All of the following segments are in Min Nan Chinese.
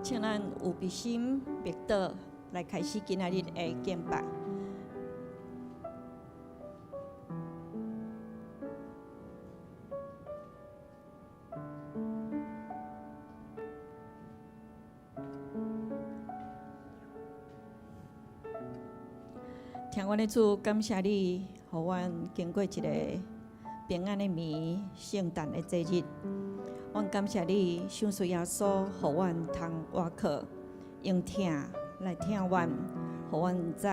請咱預備心默禱來開始今仔日的敬拜。聽阮的主，感謝你，予阮經過一個平安的暝，聖誕的節日。阮感謝你，賞賜耶穌，予阮通倚靠，用疼來疼阮，予阮知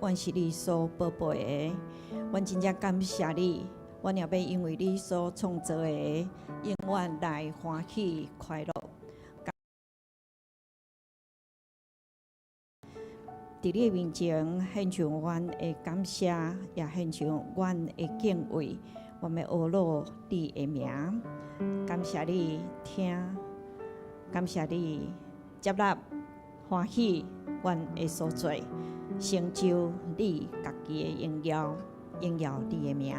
阮是你所寶貝的。阮真正感謝你，阮也欲因為你所創造的，永遠來歡喜快樂。佇你的面前獻上阮的感謝，也獻上阮的敬畏。阮欲阿羅你的名，感謝你聽，感謝你接納，歡喜阮的所做，成就你家己的榮耀，榮耀你的名。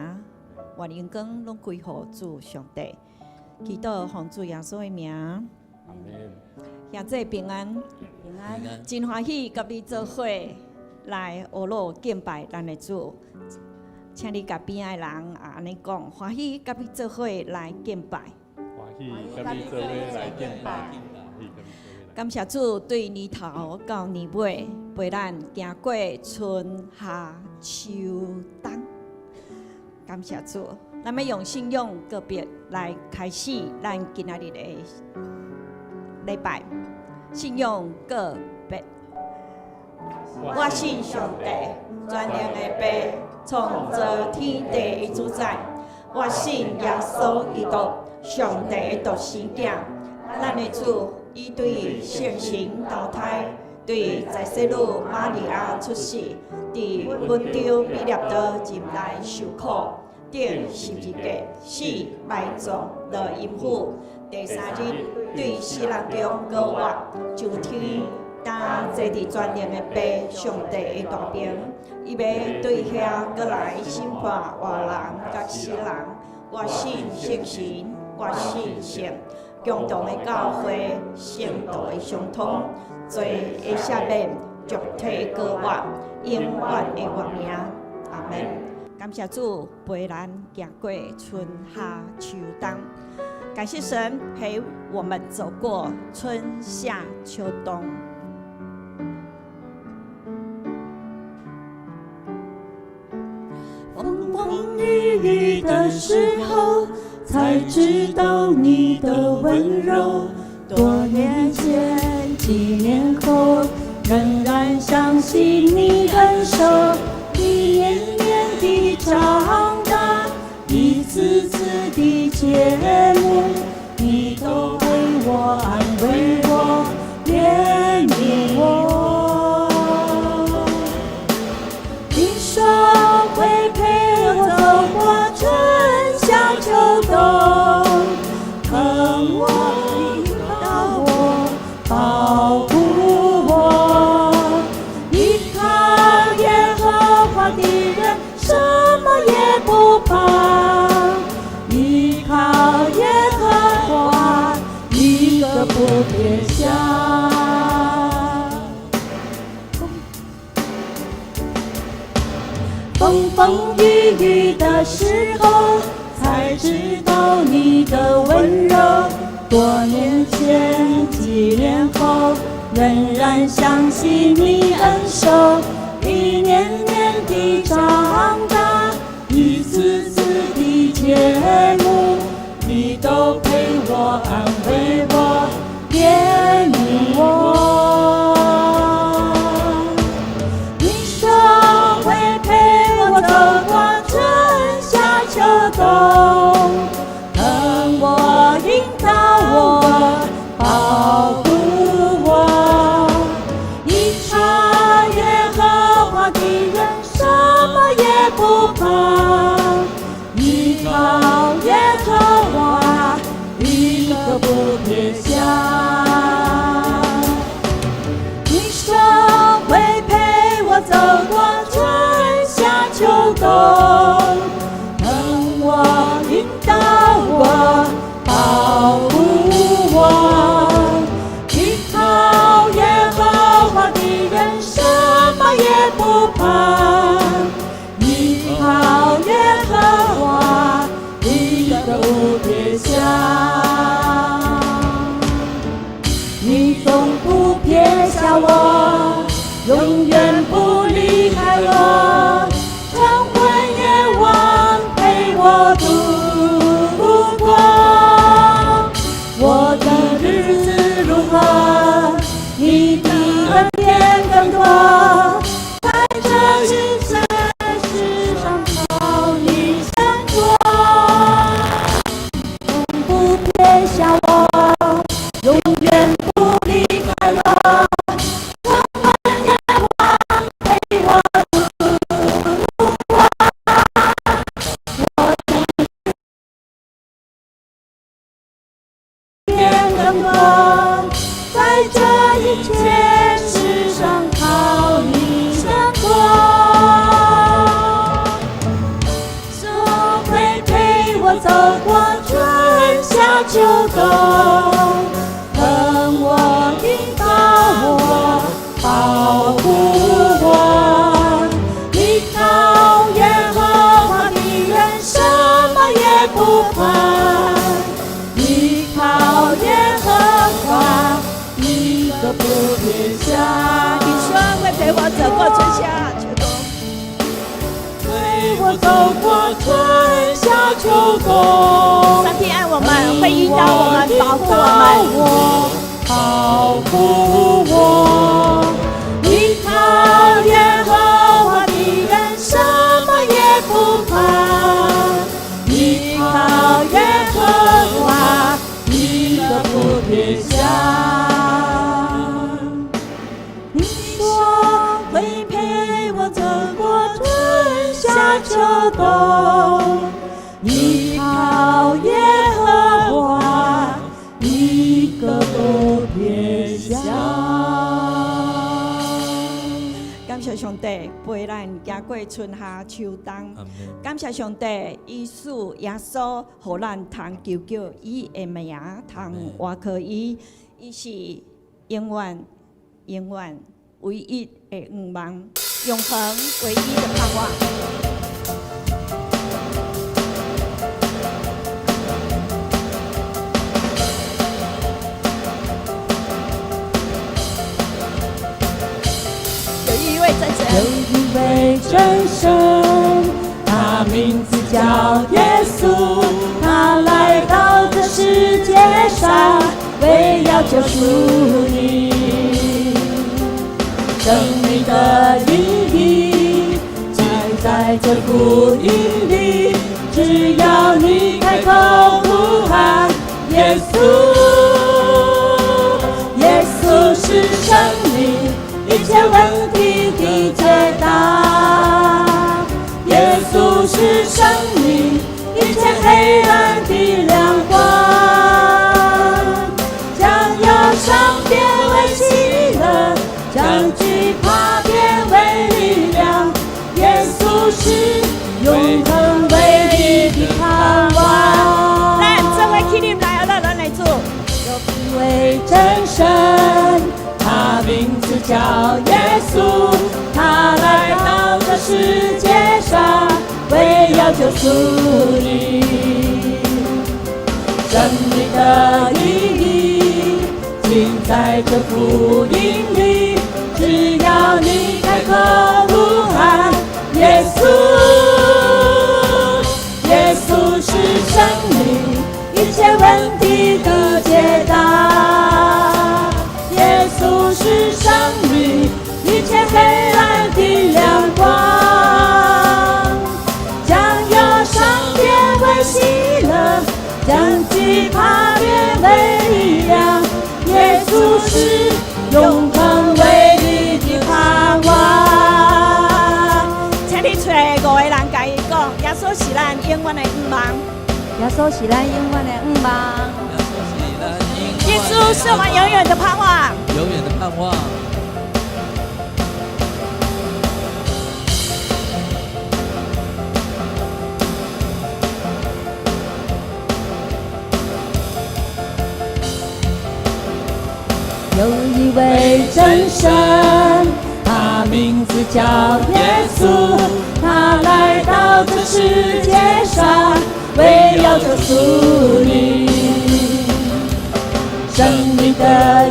願榮光攏歸予主上帝。祈禱奉主耶穌的名。阿門。兄弟平安，平安，真歡喜佮你做伙來阿羅敬拜咱的主，請你共邊仔的人也按呢講，歡喜佮你做伙來敬拜。歡喜佮你做伙來敬拜。感謝主對年頭到年尾陪咱行過春夏秋冬。感謝主，咱欲用信仰告別來開始咱今仔日的禮拜，信仰告別。我信上帝，全能的父，創造天地的主宰。我信耶穌基督，上帝的獨生囝，咱的主，伊對聖神投胎，對在洗女瑪利亞出世，佇本丟彼拉多入來受苦，釘十字架，死埋葬，落陰府。第三日對死人中復活，上天，擔坐佇全能的父上帝的大爿，伊欲對遐閣來審判活人佮死人。我信聖神，我信聖共同的教會，聖徒的相通，罪的赦免，肉體的復活，永遠的活命。阿門。感謝主陪咱行過春夏秋冬。感謝神陪我們走過春夏秋冬。風風雨雨的時候，才知道你的溫柔。多年前，幾年後，仍然相信你恩手。一年年的長大，一次次的節目，你都為我安慰我，憐憫我。你說會陪我走過春夏秋冬，疼我、引導我、保護我。依靠耶和華的人，什麼也不怕。依靠耶和華，一個不撇下。風風雨雨的時候，才知道你的溫柔。多年前，幾年後，仍然相信你恩手。一年年的長大，一次次的節目，你都陪我安慰我，憐憫我。你說會陪我走過春夏秋冬，疼我、引導我、保護我。依靠耶和華的人，什麼也不怕。依靠耶和華，一個不撇你總不撇下我，永遠不離開我，晨昏夜晚陪我度過。我的日子如何，你的恩典更多，在這一切事上靠你勝過，從不撇下我，永遠不離開我，晨昏夜晚陪我度過。我的變更多，在這一切事上靠你勝過。說會陪我走過春夏秋冬，疼我引導我，保護我。依靠耶和華的人，什麼也不怕。依靠耶和華，一個不撇下。你說會陪我走過春夏秋冬，陪我走過春夏秋冬。上帝愛我們，會引導我們，保護我們。保護我。依靠耶和華的人，什麼也不怕。依靠耶和華，一個不撇下。你說會陪我走過春夏秋冬，依靠耶和華，一個不撇下。感謝上帝陪咱行過春夏秋冬。感謝上帝，伊賜耶穌，予咱通求叫伊的名，通倚靠伊。伊是永遠、永遠唯一的向望，永恆唯一的盼望。有一位真神，有一位真神，他名字叫耶穌，他來到這世界上，為要救贖你。生命的意義盡在這福音裡，只要你開口呼喊耶穌，耶穌是生命一切問題的解答。耶穌是生命一切黑暗的亮光，將憂傷變為喜樂，將懼怕變為力量。耶穌是永恆唯一的盼望。來，這位起立來，咱來做。有一位真神，他名字叫耶穌，他來到這世界上，為要救贖你。生命的意義盡在這福音裡，只要你開口呼喊耶穌，耶穌是生命一切問題的解答。耶穌是生命一切黑暗的亮光，將憂傷變為喜樂，將懼怕變為力量。耶穌是永恆唯一的盼望。請你揣五个人共伊講，耶穌是咱永遠的向望。耶穌是咱永遠的向望。耶穌是我們永遠的盼望。永遠的盼望。有一位真神，他名字叫耶穌，他來到這世界上，為要救贖你。生生命的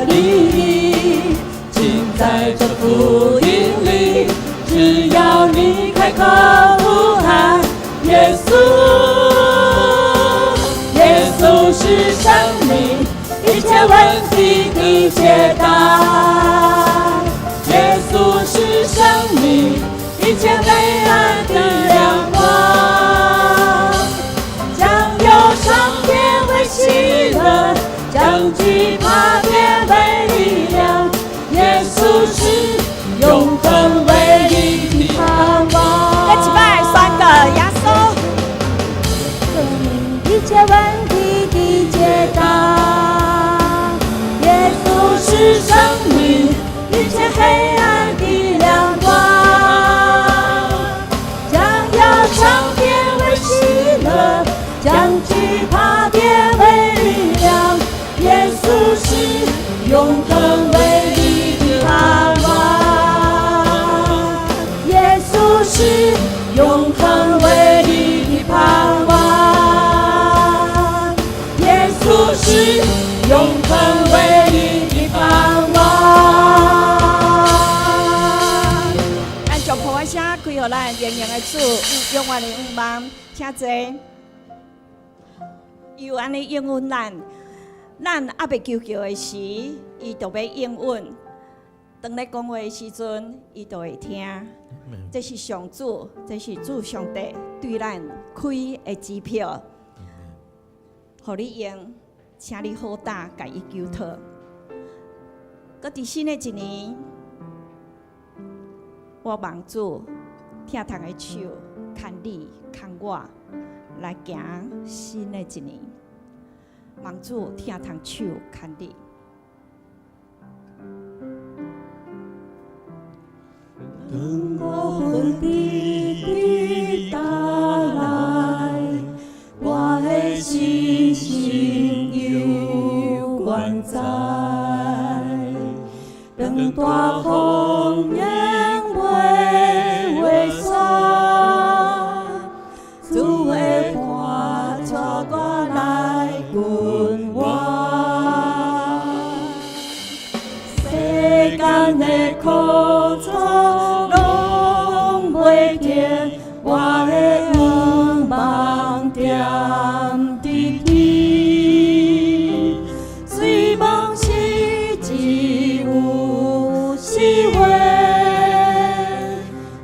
意義，盡在這福音裡。只要你開口呼喊耶穌，耶穌是生命一切問題的解答。耶穌是生命一切黑暗的亮光，將憂傷變為喜樂，將懼怕變為力量。耶穌是永恆唯一的盼望。再一擺宣告耶穌。生命一切問題的解答。耶穌是生命一切黑暗的亮光，將憂傷變為喜樂，將懼怕變為力量。耶穌是永恆唯一的盼望。耶穌是永恆唯一的盼望。耶穌是永恆唯一的盼望。咱將噗仔聲開予咱榮耀的主，永遠的仰望，請坐。伊有按呢應允咱，咱猶未求叫的時，伊就欲應允。當咧講話的時陣，伊就會聽。這是上主，這是主上帝對咱開的支票，予你用，請你好膽共伊求討。閣佇新的一年，我望主疼痛的手牽你牽我來行新的一年。望主疼痛手牽你。當烏雲直直打來，我的信心猶原在。當大風湧袂袂散，主的話帶我來近我。世間的苦楚攏袂停，我的仰望踮佇天，雖夢是只有死話，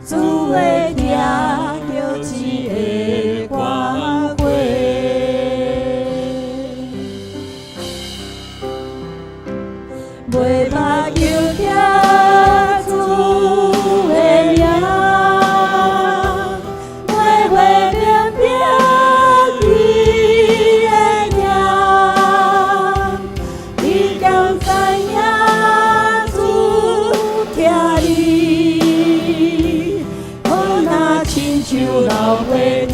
主會聽著一个關懷。袂捌求聽主的名，袂會明白伊的疼，你敢知影主疼你？好若親像老爸疼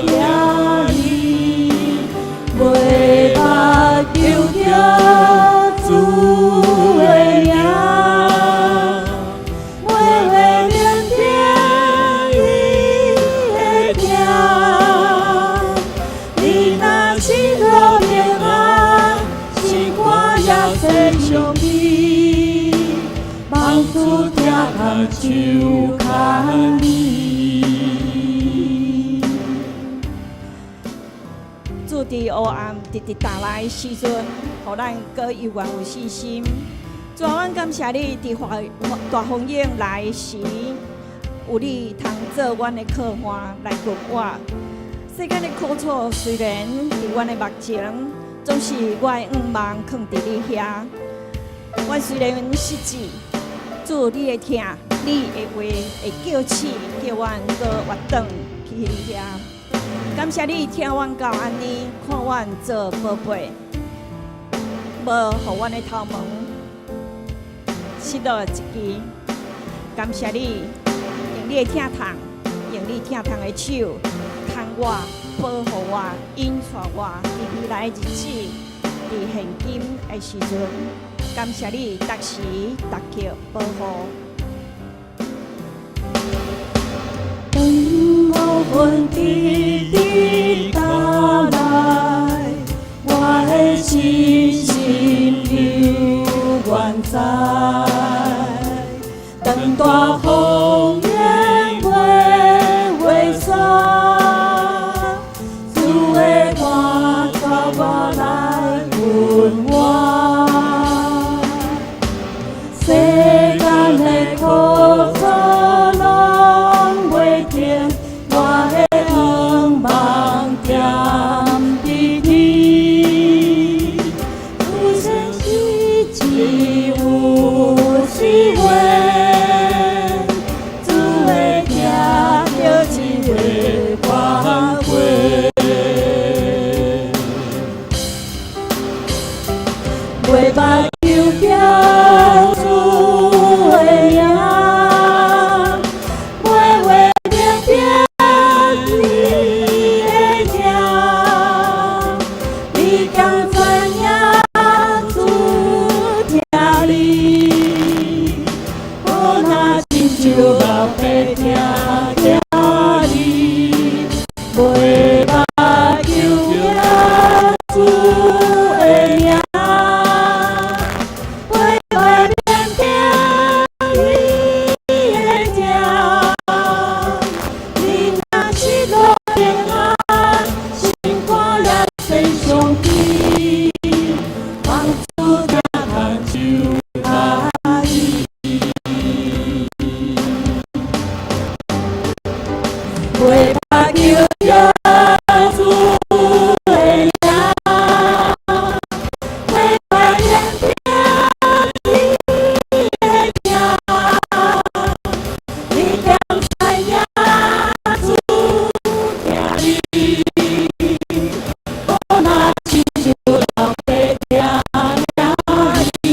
囝兒，袂捌求著主的名，袂會明白伊的疼。你若喜樂平安，心肝也生相美，望主疼痛手牽你。主佇黑暗直直打來的時陣，予咱閣猶原有信心。主啊，阮感謝你，佇大風湧來時，有你通做阮的靠岸來救我。世間的苦楚雖然佇阮的目前，總是我的仰望囥佇你遐。阮雖然失志，主你的疼，你的話會叫醒，叫阮閣活轉去你遐。感謝你疼阮到按呢，看阮做寶貝，無予阮的頭毛失落一支。感謝你，用你的疼痛，用你疼痛的手牽我、保護我、引帶我佇未來的日子，佇現今的時陣，感謝你，逐時逐刻保護。當烏雲直直打來，我的信心知？當大風雨袂袂散，主的愛帶我來溫暖。世間的苦楚攏袂停，我的向望踮佇天。有生死只有死話，主的疼著一个挽回。袂捌求叫主的名，袂袂明白你的疼，你敢知影主疼你？好若親像老爸疼疼你，袂捌求叫主的名，袂袂明白你的疼，你若失落平安，心肝也生傷悲，望主疼牵手牵伊。袂捌求叫主的名，袂捌明白你的疼，你敢知影主疼你？好若親像老爸疼疼你，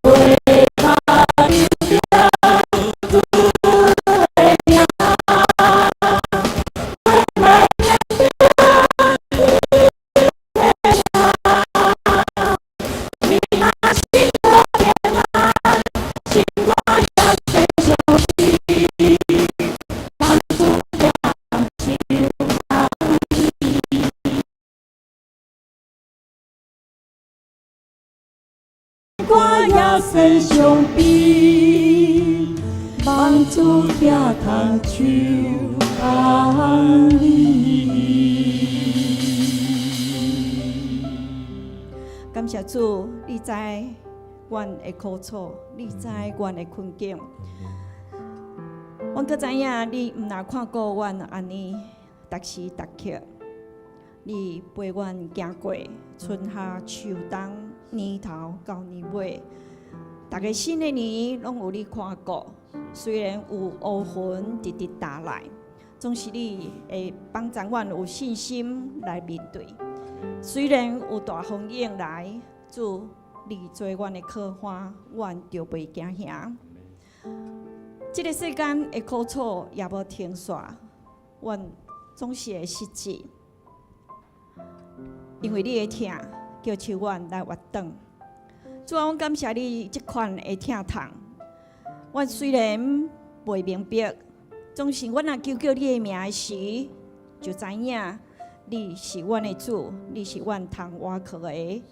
袂捌求叫主的名，袂捌明白你的疼，你若失落平安，心肝也生傷悲，望主疼手牵伊。肝也生傷悲，望主疼牵手牵你。感謝主，你知阮的苦楚，你知阮的困境。阮閣知影，你毋若看顧阮按呢，逐時逐刻，你陪阮行過春夏秋冬，年頭到年尾，逐个新的年攏有你看顧。雖然有烏雲直直打來，總是你會幫助阮有信心來面對。雖然有大風湧來，主你做阮的靠岸，阮就袂驚嚇。這個世間的苦楚也無停煞，阮總是會失志，因為你的疼叫手阮來活轉。主啊，阮感謝你這款的疼痛。阮雖然袂明白，總是阮若求叫你的名時，就知影你是阮的主，你是阮通倚靠的。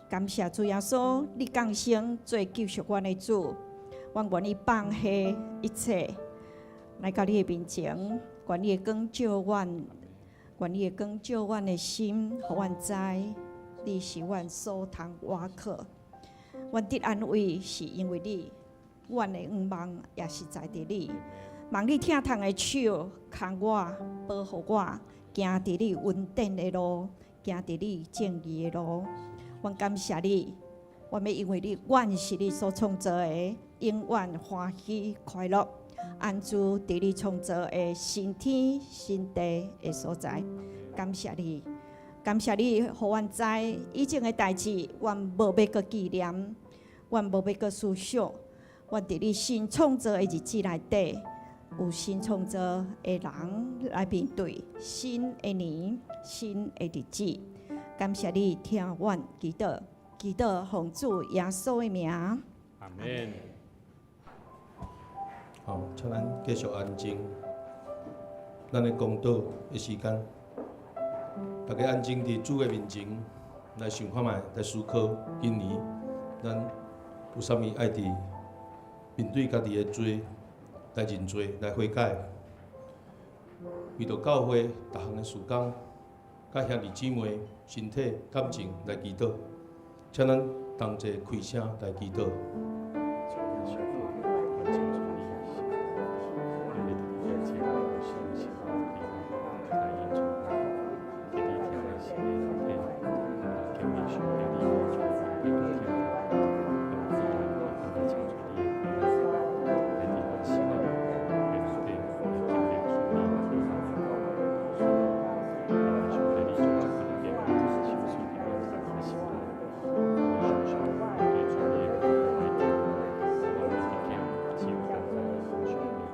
感謝主耶穌，你降生做救贖阮的主，阮願意放下一切，來到你的面前，願意光照阮，願意光照阮的心，予阮知你是阮所通倚靠。阮得安慰是因為你，阮的向望也是在佇你。望你疼痛的手牽我，保護我，行佇你恩典的路，行佇你正義的路。阮感謝你，阮欲因為你，阮是你所創造的，永遠歡喜快樂，安住佇你創造的新天新地的所在。感謝你，感謝你，予阮知以前的代誌，阮無欲閣紀念，阮無欲閣思想。阮佇你新創造的日子內底，有新創造的人來面對新的年、新的日子。感謝你聽阮祈禱，祈禱奉主耶穌的名。阿門。好，請咱繼續安靜。咱的講道的時間，大家安靜佇主的面前來想看覓，來思考今年咱有啥物愛佇面對家己的罪來認罪、來悔改，為著教會逐項的事工，佮兄弟姊妹身體感情來祈禱，請咱同齊開聲來祈禱。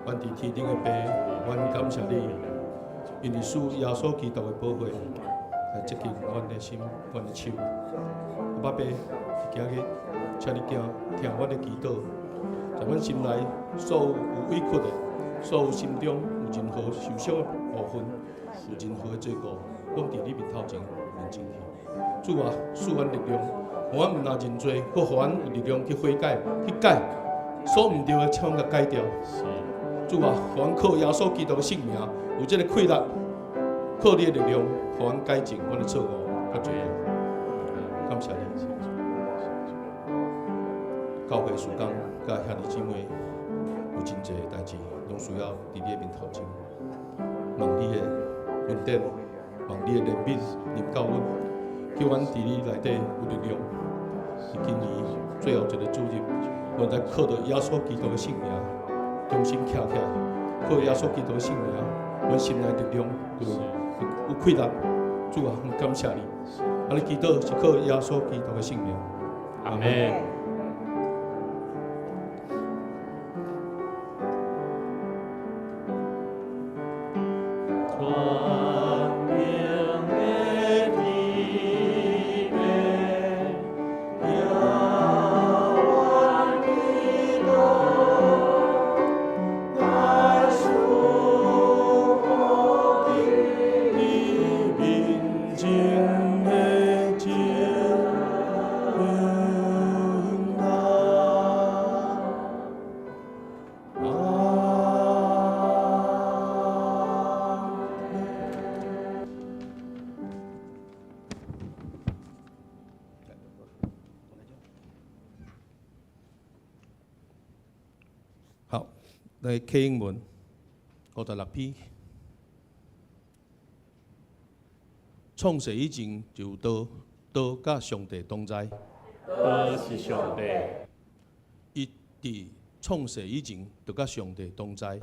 阮佇天頂的父，阮感謝你，因為賜耶穌基督的寶血來潔淨阮的心、阮的手。阿爸父，今日請你聽聽阮的祈禱，在阮心內所有有委屈的，所有心中有任何受傷的部分，有任何的罪過，攏佇你面頭前面前去。主啊，賜阮力量，予阮毋但認罪，閣予阮有力量去悔改、去改所毋對的，請阮共改掉。主啊，予阮靠耶穌基督的聖名，有這个氣力，靠你的力量，予阮改正阮的錯誤佮罪惡。感謝你。教會事工佮兄弟姊妹有真濟代誌，攏需要佇你的面頭前，望你的恩典，望你的憐憫臨到阮，叫阮佇你內底有力量。佇今年最後一个主日，阮來靠著耶穌基督的聖名，重新徛起來，靠耶穌基督的聖名，阮心內力量就有氣力。主啊，阮感謝你。按呢祈禱是靠耶穌基督的聖名。阿們。好，來啟應文56篇，創世以前就有道，道佮上帝同在。道是上帝。伊佇創世以前就佮上帝同在。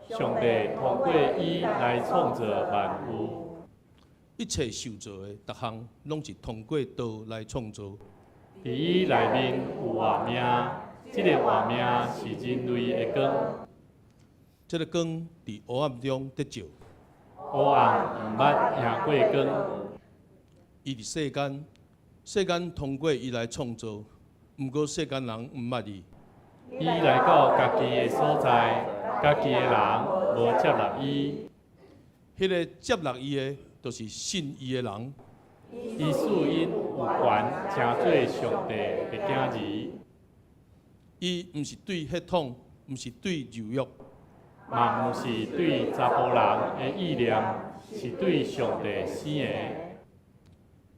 上帝通過伊來創造萬有。一切受造的逐項，攏是通過道來創造。佇伊內面有活命，這个活命是人類的光。這个光佇黑暗中得照。黑暗毋捌贏過光。伊佇世間，世間通過伊來創造，毋過世間人毋捌伊。伊來到家己的所在，家己的人無接納伊。彼个接納伊的，就是信伊的人。伊賜𪜶有權成做上帝的囝兒。伊毋是對血統，毋是對肉欲，嘛毋是對查埔人的意念，是對上帝生的。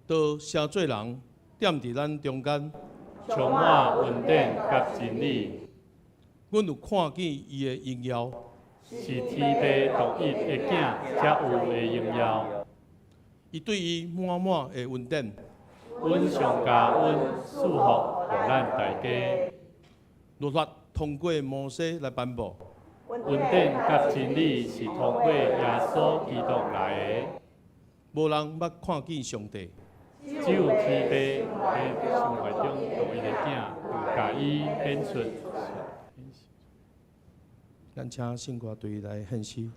道成做人，踮佇咱中間，充滿恩典佮真理。阮有看見伊的榮耀，是天父獨一的囝才有的榮耀。伊對伊滿滿的恩典，阮上加恩賜福予咱大家。律法通過摩西來頒布，恩典佮真理是通過耶穌基督來的。無人捌看見上帝，只有天父佇心懷中獨一的囝有共伊顯出。咱請聖歌隊來獻詩。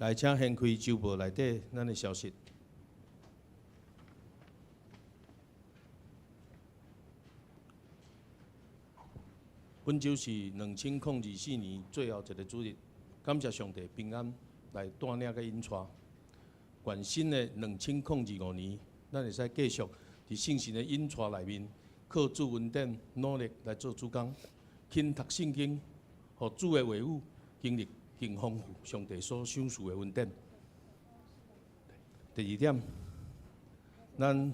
來，請掀開週報內底咱的消息。本週是2024年最後一个主日，感謝上帝平安來帶領佮引帶。願新的2025年，咱會使繼續佇聖神的引帶內面，靠主恩典努力來做主工，勤讀聖經，予主的話語經歷更豐富，上帝所賞賜的恩典。第二點，咱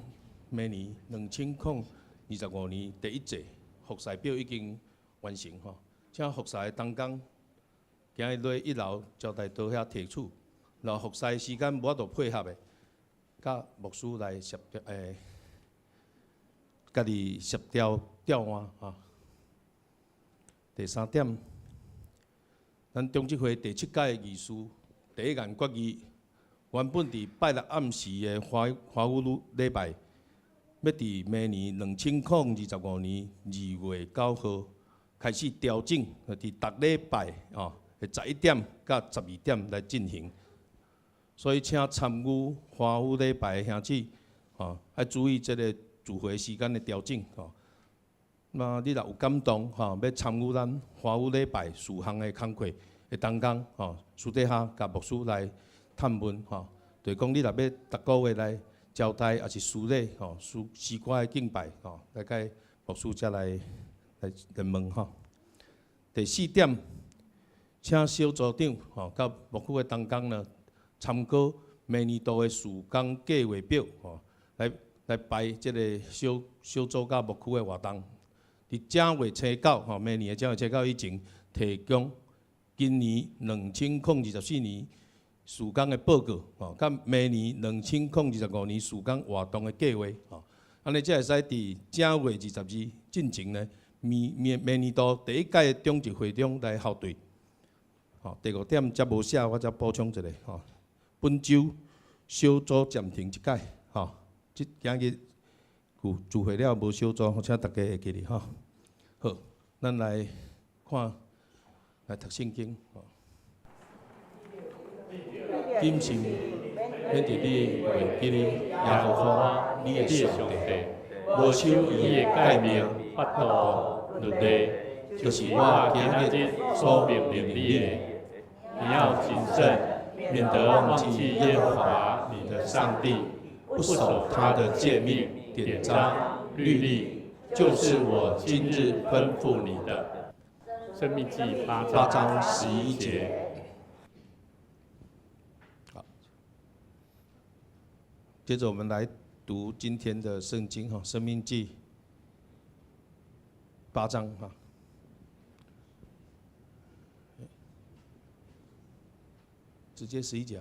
明年2025年第一季服侍表已經完成吼，請服侍的同工今日落一樓招待桌遐提取，然後服侍時間無法度配合的，佮牧師來協調，家己協調調換吼。第三點，咱長執會第七屆議事第一案決議，原本佇拜六暗時的華華語禮拜，欲佇明年2025年2月9號開始調整，佇逐禮拜哦，11點到12點來進行。所以請參與華語禮拜的兄姊，吼，愛注意這個聚會時間的調整吼。那你若有感動吼，欲參與咱華語禮拜事項的工課的同工吼，私底下共牧師來探問吼，就是講你若欲逐个月來招待，抑是司禮吼，詩詩歌的敬拜吼，來共牧師才來來來問吼。第四點，請小組長吼，佮牧區的同工呢，參考明年度的事工計劃表吼，來來排這个小小組佮牧區的活動。佇正月初九吼，明年的正月初九以前，提供今年2024年事工的報告吼，佮明年2025年事工活動的計劃吼，按呢才會使佇正月22進前呢，明明明年度第一屆的長執會中來校對。吼，第五點才無寫，我才補充一下吼。本週小組暫停一擺吼，這今日有聚會了無小組，請大家會記得吼。好，咱來看，來讀聖經。謹慎，免得你袂記得耶和華你的上帝，無守伊的誡命、法度、律例，就是我今日所命令你的。你要謹慎，免得忘記耶和華你的上帝，不守他的誡命、典章、律例，就是我今日吩咐你的。申命記八章11節。好，接着我們來讀今天的聖經哈，《申命記》八章哈，直接11節。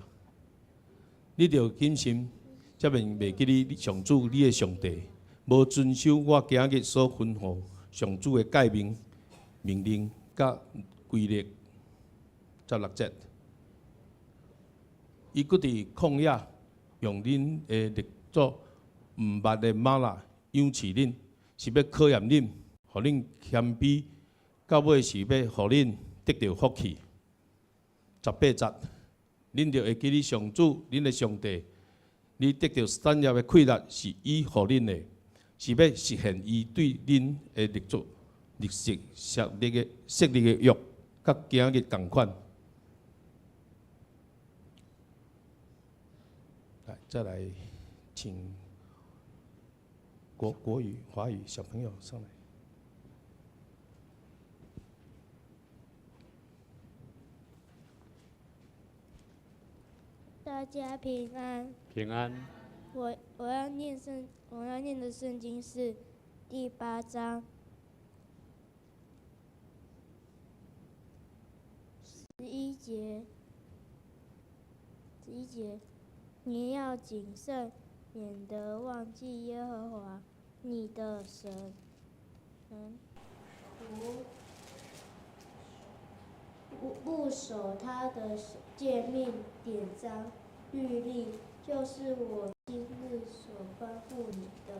你著謹慎，才免袂記你上主你的上帝，無遵守我今日所吩咐上主的誡命、命令佮規律。16節，伊閣佇曠野用恁的列祖毋捌的嗎哪養飼恁，是欲考驗恁，予恁謙卑，到尾是欲予恁得著福氣。18節，恁著會記得上主恁的上帝，你得著產業的氣力是伊予恁的，是欲實現伊對恁的列祖立誓設立的設立的約，佮今日仝款。來，再來請國國語、華語小朋友上來。大家平安。平安。我要念的聖經是第八章11節。11節，你要謹慎，免得忘記耶和華你的神。不守他的誡命、典章、律例，就是我今日所吩咐你的。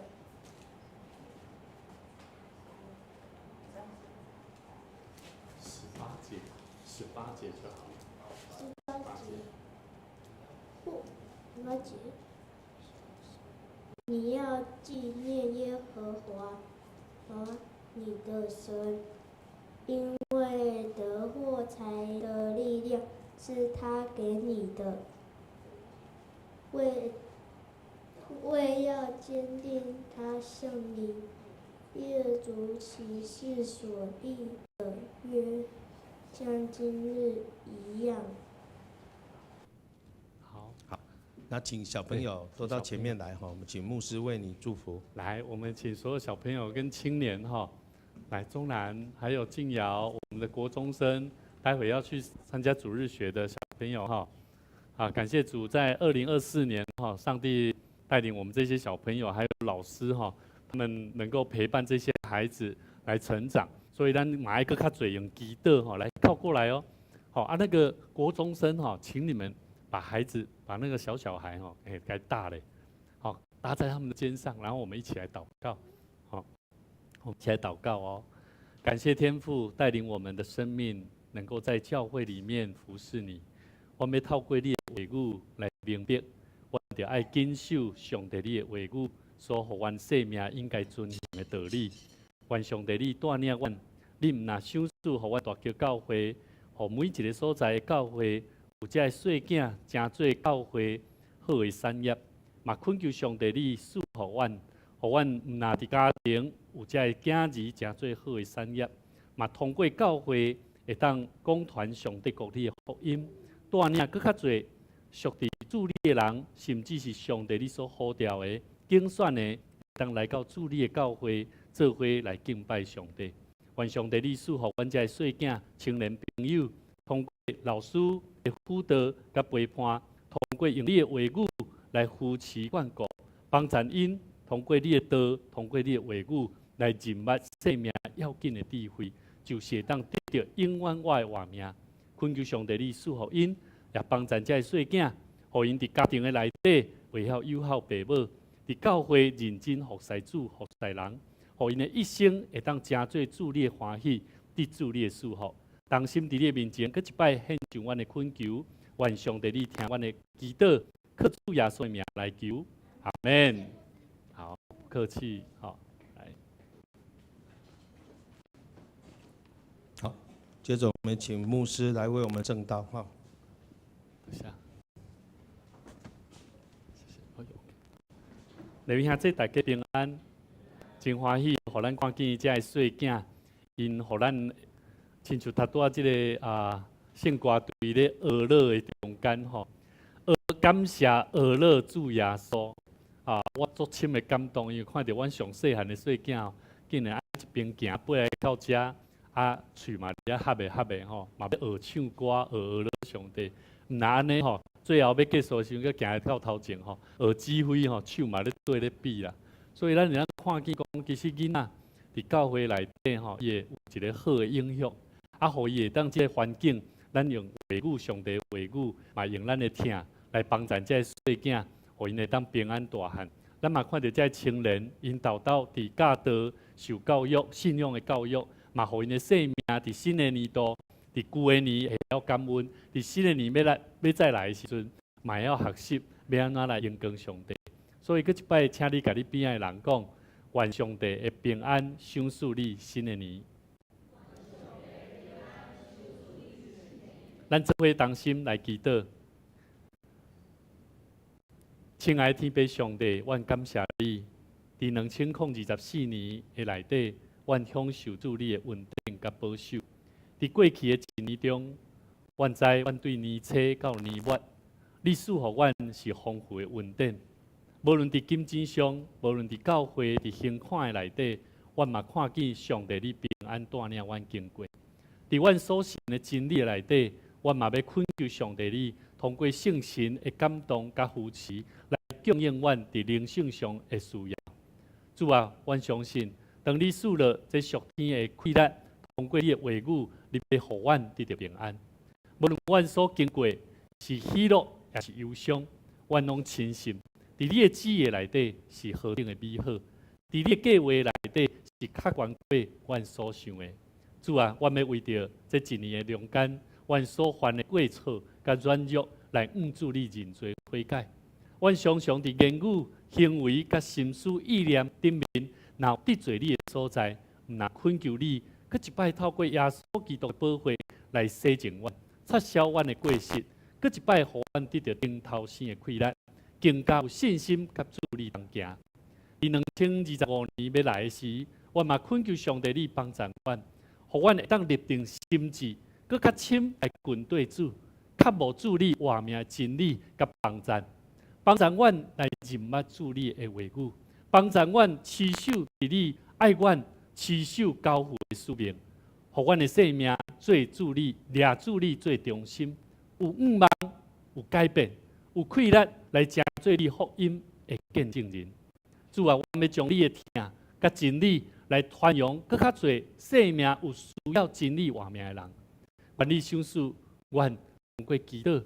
18節，18節就好。18節。18節。你要紀念耶和華你的神，因為得貨財的力量是他給你的，為要堅定他向你列祖起誓所立的約，像今日一樣。好，好，那請小朋友都到前面來哈，我們請牧師為你祝福。來，我們請所有小朋友跟青年哈，來中南，還有靜瑤，我們的國中生，待會要去參加主日學的小朋友哈，啊，感謝主，在2024年哈，上帝帶領我們這些小朋友還有老師哈，他們能夠陪伴這些孩子來成長，所以咱嘛愛閣較濟用祈禱哈，來靠過來哦，好啊，那個國中生哈，請你們把孩子，把那個小小孩哈，哎，該大嘞，好搭在他們的肩上，然後我們一起來禱告，好，我們一起來禱告哦，感謝天父帶領我們的生命能夠在教會裡面服侍你，我們透過你的話語來明白，我著愛謹守上帝你的話語所予阮生命應該遵行的道理。願上帝你帶領阮，你毋若賞賜予阮大橋教會，予每一个所在的教會有這个細囝成做教會好的產業，嘛懇求上帝你賜予阮，予阮毋若佇家庭有這个囝兒成做好的產業，嘛通過教會會當廣傳上帝國你的福音，帶領閣較濟屬佇主你的人，甚至是上帝你所呼召的揀選的，當來到主你的教會做伙來敬拜上帝。願上帝你賜予阮這个細囝青年朋友，通過老師的輔導佮陪伴，通過用你的話語來扶持眷顧，幫助𪜶通過你的道，通過你的話語來認捌生命要緊的智慧，就是會當得著永遠的活命。懇求上帝你賜予𪜶，也幫助這个細囝，予𪜶佇家庭的內底會曉友好爸母，佇教會認真服侍主、服侍人，予𪜶的一生會當成做主你的歡喜，得主你的祝福。同心佇你的面前，閣一擺獻上阮的懇求，願上帝你聽阮的祈禱，靠主耶穌的名來求，阿門。好，不客氣，好，來。好，接着我們請牧師來為我們證道，哈。等下，謝謝。來賓兄弟大家平安，真歡喜，予咱看見這个細囝，𪜶予咱親像頭拄仔這个啊聖歌隊咧學樂的中間吼，學感謝學樂主耶穌啊，我足深的感動，因為看著阮上細漢的細囝，竟然一邊行爬來到遮，啊，喙嘛佇遐合的合的吼，嘛欲學唱歌，學學樂上帝，毋若按呢吼，最後欲結束的時陣，閣行到頭前吼，學指揮吼，手嘛咧對咧比啦。所以咱會當看見講，其實囡仔佇教會內底吼，伊會有一个好的影響，啊，予伊會當這个環境，咱用話語上帝話語，嘛用咱的疼來幫助這个細囝，予𪜶會當平安大漢。咱嘛看著這个青年，𪜶沓沓佇教導受教育、信仰的教育，嘛予𪜶的生命佇新的年度、佇舊的年會曉感恩，佇新的年欲來欲再來的時陣，嘛會曉學習欲按怎來榮光上帝。所以，閣一擺，請你共你邊仔的人講，願上帝的平安賞賜你新的年。咱做伙同心來祈禱。親愛的天父上帝，阮感謝你，佇2024年的內底，阮享受主你的恩典佮保守。佇過去的一年中，阮知阮對年初到年末，你賜予阮是豐富的恩典。無論佇金錢上，無論佇教會、佇行款的內底，阮嘛看見上帝你平安帶領阮經過。佇阮所信的真理的內底，阮嘛欲懇求上帝你通過聖神的感動佮扶持，來供應阮佇靈性上的需要。主啊，阮相信，當你賜落這屬天的氣力，通過你的話語，你欲予阮得著平安。無論阮所經過是喜樂抑是憂傷，阮攏深信，佇你的旨意內底是何等的美好，佇你的計劃內底是較懸過阮所想的。主啊，阮欲為著這一年的中間，阮所犯的過錯佮軟弱，來向主你認罪悔改。阮常常佇言語、行為佮心思意念頂面，若有得罪你的所在，毋但懇求你，閣一擺透過耶穌基督的寶血來洗淨阮，擦消阮的過失，閣一擺予阮得著重頭生的氣力，更加有信心佮主你同行。佇2025年欲來的時，我嘛懇求上帝你幫助阮，予阮會當立定心志，閣較深來跟綴主，渴慕主你活命的真理佮幫贊，幫助阮來認捌主你的話語，幫助阮持守佇你愛阮持守交付的使命，予阮的生命做主你，掠主你做中心，有向望，有改變，有氣力來成做你福音的見證人。主啊，我欲將你的疼佮真理來傳揚，閣較濟生命有需要真理活命的人。願你賞賜阮通過祈禱，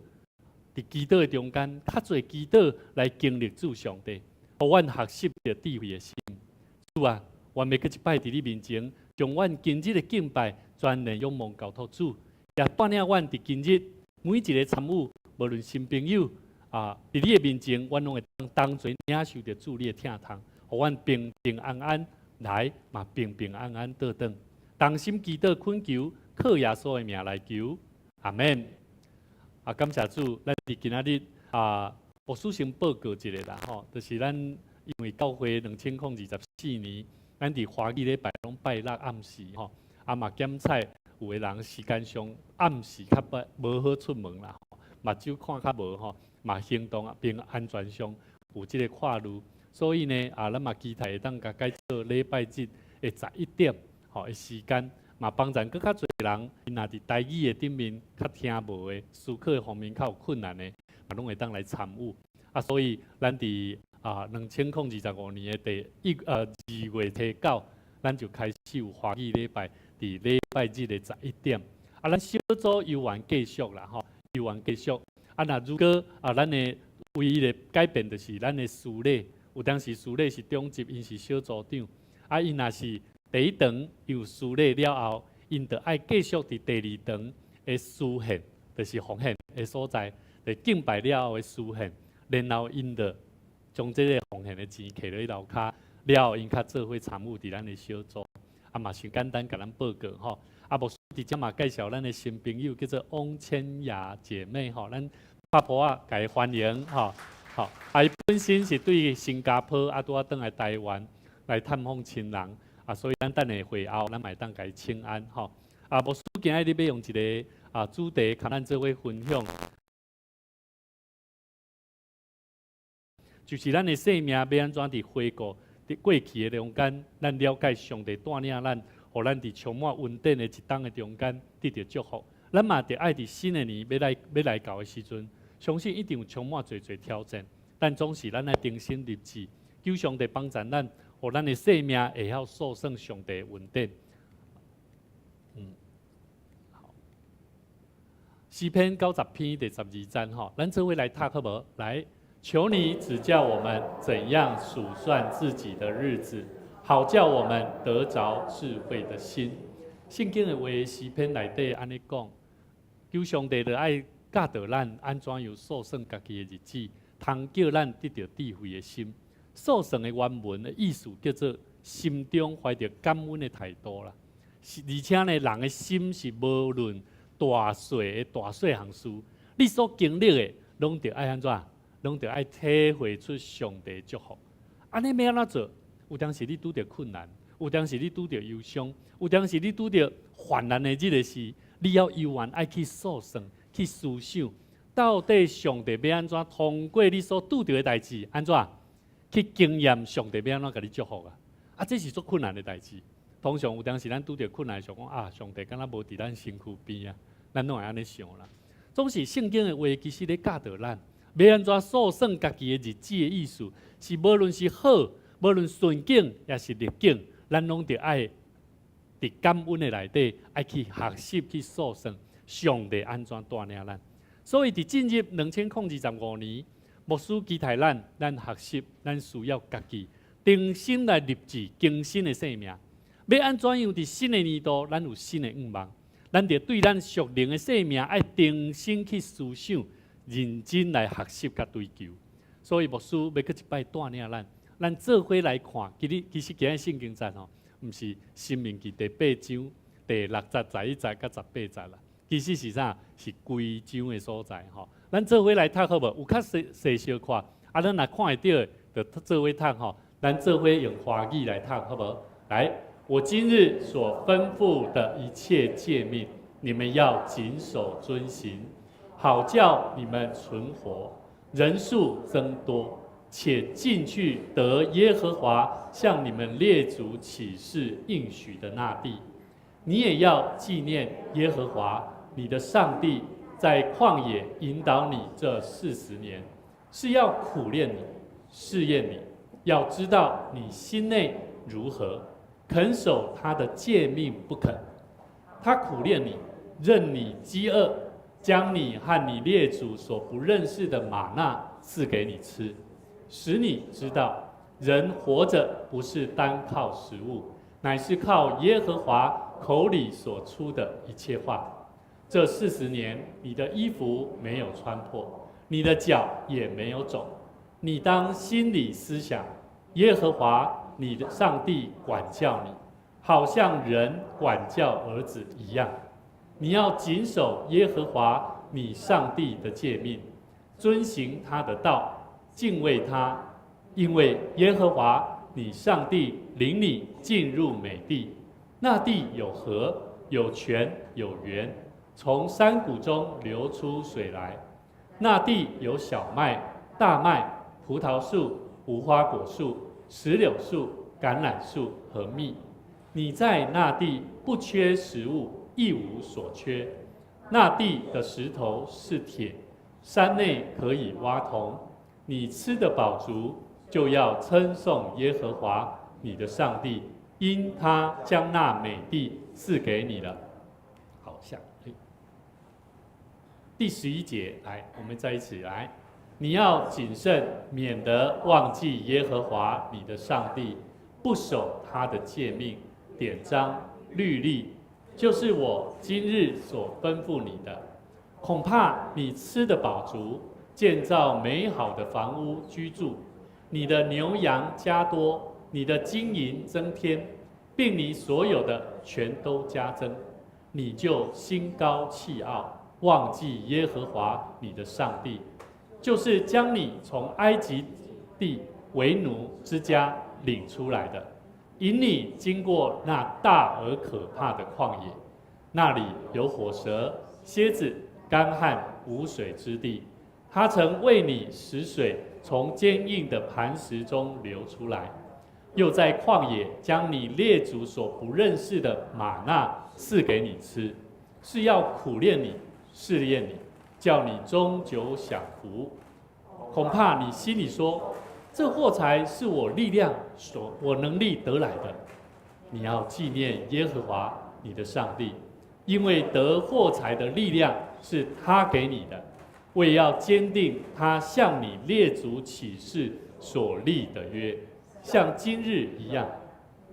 佇祈禱的中間，較濟祈禱來經歷主上帝，予阮學習著智慧的心。主啊，阮欲閣一擺佇你面前，將阮今日的敬拜全然仰望交託主，也帶領阮佇今日每一个參與，無論新朋友啊，佇你的面前，阮攏會當同齊領受著主你的疼痛，予阮平平安安來，嘛平平安安倒轉。同心祈禱懇求，靠耶穌的名來求，阿門。啊，感謝主，咱佇今仔日啊，牧師先報告一下啦，吼，就是咱因為教會2024年，咱佇華語禮拜攏拜六暗時吼，啊嘛檢採有的人時間上暗時較不無好出門啦，目睭看較無吼，嘛行動並安全上有這個顧慮，所以呢，啊，咱嘛期待會當共改做禮拜日的11點吼的時間，嘛幫助閣較濟人，𪜶若佇台語的頂面較聽無的，思考的方面較有困難的，嘛攏會當來參與。啊，所以咱佇啊2025年的第一2月初9，咱就開始有華語禮拜，佇禮拜日的十一點。啊，咱小組猶原繼續啦，吼，猶原繼續。啊，若如果啊，咱的唯一的改變就是咱的司禮，有當時司禮是長執，𪜶是小組長。啊，𪜶若是第一堂有司禮了後，𪜶就愛繼續佇第二堂的司獻，就是奉獻的所在，佇敬拜了後的司獻，然後𪜶就將這个奉獻的錢摕落去樓跤，了後𪜶較做伙參與佇咱的小組。啊，嘛是簡單共咱報告吼。啊，牧師佇遮嘛介紹咱的新朋友叫做翁千雅姐妹吼，咱拍噗仔共伊歡迎吼。吼，啊，伊本身是對新加坡啊，拄仔轉來台灣來探訪親人，啊，所以咱等下會後，咱嘛會當共伊請安吼。啊，牧師今仔日欲用一个啊主題，共咱做伙分享，就是咱的生命欲按怎佇回顧佇過去的中間，咱了解上帝帶領咱，予咱佇充滿恩典的一冬的中間得著祝福。咱嘛著愛佇新的年欲來欲來到的時陣，相信一定有充滿濟濟挑戰，但總是咱愛定心立志，求上帝幫助咱，予咱的生命會曉數算上帝的恩典。好，詩篇90篇第12節吼，咱做伙來讀好無？來，求你指教我們怎樣數算自己的日子，好叫我們得著智慧的心。聖經的話，詩篇內底按呢講，求上帝著愛教導咱按怎樣數算家己的日子，通叫咱得著智慧的心。數算的原文的意思叫做心中懷著感恩的態度啦。是而且呢，人的心是無論大細的大細項事，你所經歷的，攏著愛按怎？攏著愛體會出上帝的祝福。按呢欲按怎做？有當時你拄著困難，有當時你拄著憂傷，有當時你拄著患難的這个時，你猶原愛去數算、去思想，到底上帝欲按怎通過你所拄著的代誌，按怎去經驗上帝欲按怎共你祝福啊？啊，這是足困難的代誌。通常有當時咱拄著困難，想講啊，上帝敢若無佇咱身軀邊啊，咱攏會按呢想啦。總是聖經的話，其實咧教導咱，欲按怎數算家己的日子的意思，是無論是好，無論順境抑是逆境，咱攏著愛佇感恩的內底，愛去學習去數算上帝按怎帶領咱。所以佇進入2025年，牧師期待咱，咱學習，咱需要家己重新來立志更新的生命。欲按怎樣佇新的年度，咱有新的願望，咱著對咱屬靈的生命愛重新去思想，認真來學習佮追求。所以牧師欲閣一擺帶領咱，咱做伙來看。其實今日聖經節吼，毋是申命記第八章第六節、11節佮18節啦。其實是啥？是規章的所在吼。咱做伙來讀好無？有較細細小看，啊，咱若看會著的，就做伙讀吼。咱做伙用華語來讀好無？來，我今日所吩咐的一切誡命，你們要謹守遵行，好叫你們存活，人數增多，且進去得耶和華向你們列祖起誓應許的那地。你也要紀念耶和華你的上帝在曠野引導你這40年，是要苦煉你、試驗你，要知道你心內如何，肯守他的誡命不肯。他苦煉你，任你飢餓，將你和你列祖所不認識的嗎哪賜給你吃，使你知道人活着不是單靠食物，乃是靠耶和華口裡所出的一切話。這四十年，你的衣服沒有穿破，你的腳也沒有腫。你當心裡思想，耶和華你的上帝管教你，好像人管教兒子一樣。你要謹守耶和華你上帝的誡命，遵行他的道，敬畏他，因為耶和華你上帝領你進入美地，那地有河、有泉、有源，從山谷中流出水來。那地有小麥、大麥、葡萄樹、無花果樹、石榴樹、橄欖樹和蜜。你在那地不缺食物，一無所缺。那地的石頭是鐵，山內可以挖銅。你吃得飽足，就要稱頌耶和華你的上帝，因他將那美地賜給你了。好，下第11節，來，我們再一起來。你要謹慎，免得忘記耶和華你的上帝，不守他的誡命、典章、律例，就是我今日所吩咐你的。恐怕你吃得飽足，建造美好的房屋居住，你的牛羊加多，你的金銀增添，並你所有的全都加增，你就心高氣傲，忘記耶和華你的上帝，就是將你從埃及地為奴之家領出來的，引你經過那大而可怕的曠野，那裡有火蛇、蠍子、乾旱無水之地。他曾為你使水從堅硬的磐石中流出來，又在曠野將你列祖所不認識的嗎哪賜給你吃，是要苦煉你、試驗你，叫你終久享福。恐怕你心裡說：這貨財是我力量所我能力得來的。你要紀念耶和華你的上帝，因為得貨財的力量是他給你的，為要堅定他向你列祖起誓所立的約，像今日一樣。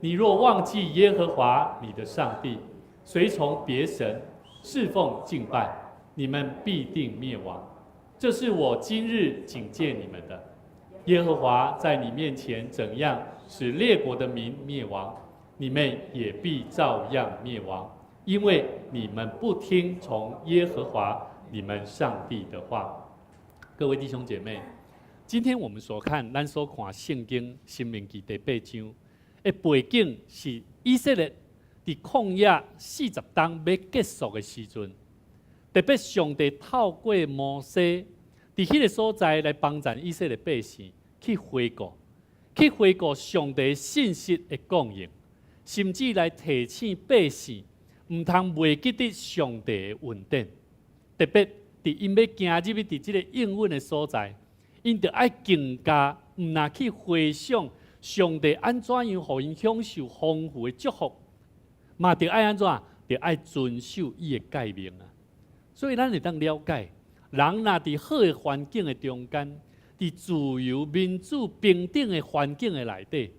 你若忘記耶和華你的上帝，隨從別神侍奉敬拜，你們必定滅亡。這是我今日警戒你們的。耶和華在你面前怎樣使列國的民滅亡，你們也必照樣滅亡，因為你們不聽從耶和華你們上帝的話。各位弟兄姐妹，今天我們所看，咱所看聖經申命記第八章的背景是以色列佇曠野四十冬欲結束的時陣，特別上帝透過摩西佇彼个所在來幫助以色列百姓去回顧，去回顧上帝信實的供應，甚至來提醒百姓毋通袂記得上帝的恩典。特別佇𪜶欲行入去佇這个應允的所在，𪜶著愛更加毋若去回想上帝按怎樣予𪜶享受豐富的祝福，嘛著愛按怎，著愛遵守伊的誡命啊。所以咱會當了解，人若佇好的環境的中間，佇自由、民主、平等的環境的內底，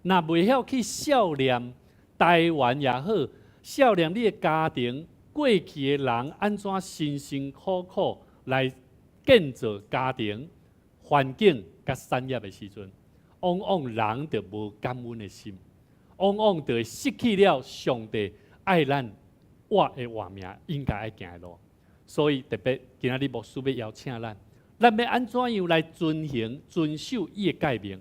若袂曉去數念台灣也好，數念你的家庭過去的人按怎辛辛苦苦來建造家庭環境。佮產業的時陣，往往人就無感恩的心，往往就會失去了上帝愛咱活的活命應該愛行的路。所以特別今仔日牧師欲邀請咱，咱欲按怎樣來遵行、遵守伊的誡命？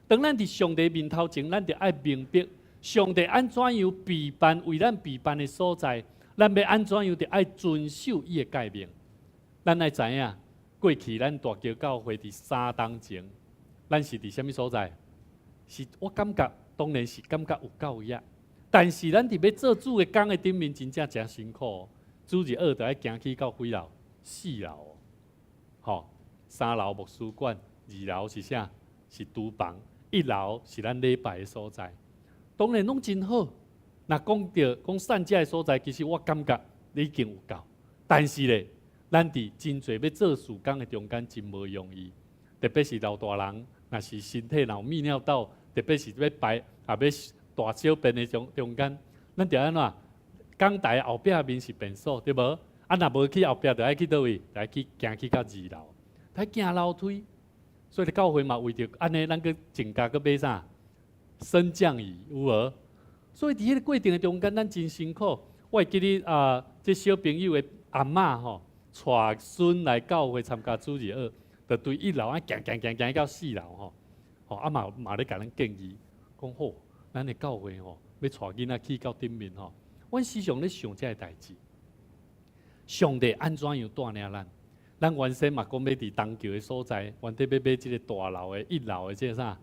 當咱佇上帝面頭前，咱就愛明白上帝按怎樣備辦為咱備辦的所在，咱欲按怎樣就愛遵守伊的誡命。咱愛知影，過去咱大橋教會佇3冬前，咱是佇啥物所在？是我感覺當然是感覺有夠額，但是咱佇欲做主的工的頂面，真正誠辛苦。主日學著愛行去到幾樓？四樓，吼，三樓牧師館，二樓是啥？是廚房，一樓是咱禮拜的所在。當然攏真好。若講著講散遮的所在，其實我感覺已經有夠。但是咧，咱佇真濟欲做事工的中間真無容易，特別是老大人，若是身體若有泌尿道，特別是欲排啊欲大小便的中間，咱著按怎？講台後壁面是便所，對無？啊，若無去後壁，著愛去佗位？著愛去行去到二樓，愛行樓梯。所以教會嘛，為著按呢，咱閣增加閣買啥？升降椅有無？所以佇彼個過程的中間，咱真辛苦。我會記得啊，這小朋友的阿嬤吼，帶孫來教會參加主日學，就對一樓啊行行行行到四樓吼，吼啊嘛嘛咧共咱建議，講好，咱的教會吼，欲帶囡仔去到頂面吼。阮時常咧想這个代誌，上帝按怎樣帶領咱？咱原先嘛講欲佇東橋的所在，原底欲買這个大樓的一樓的這个啥？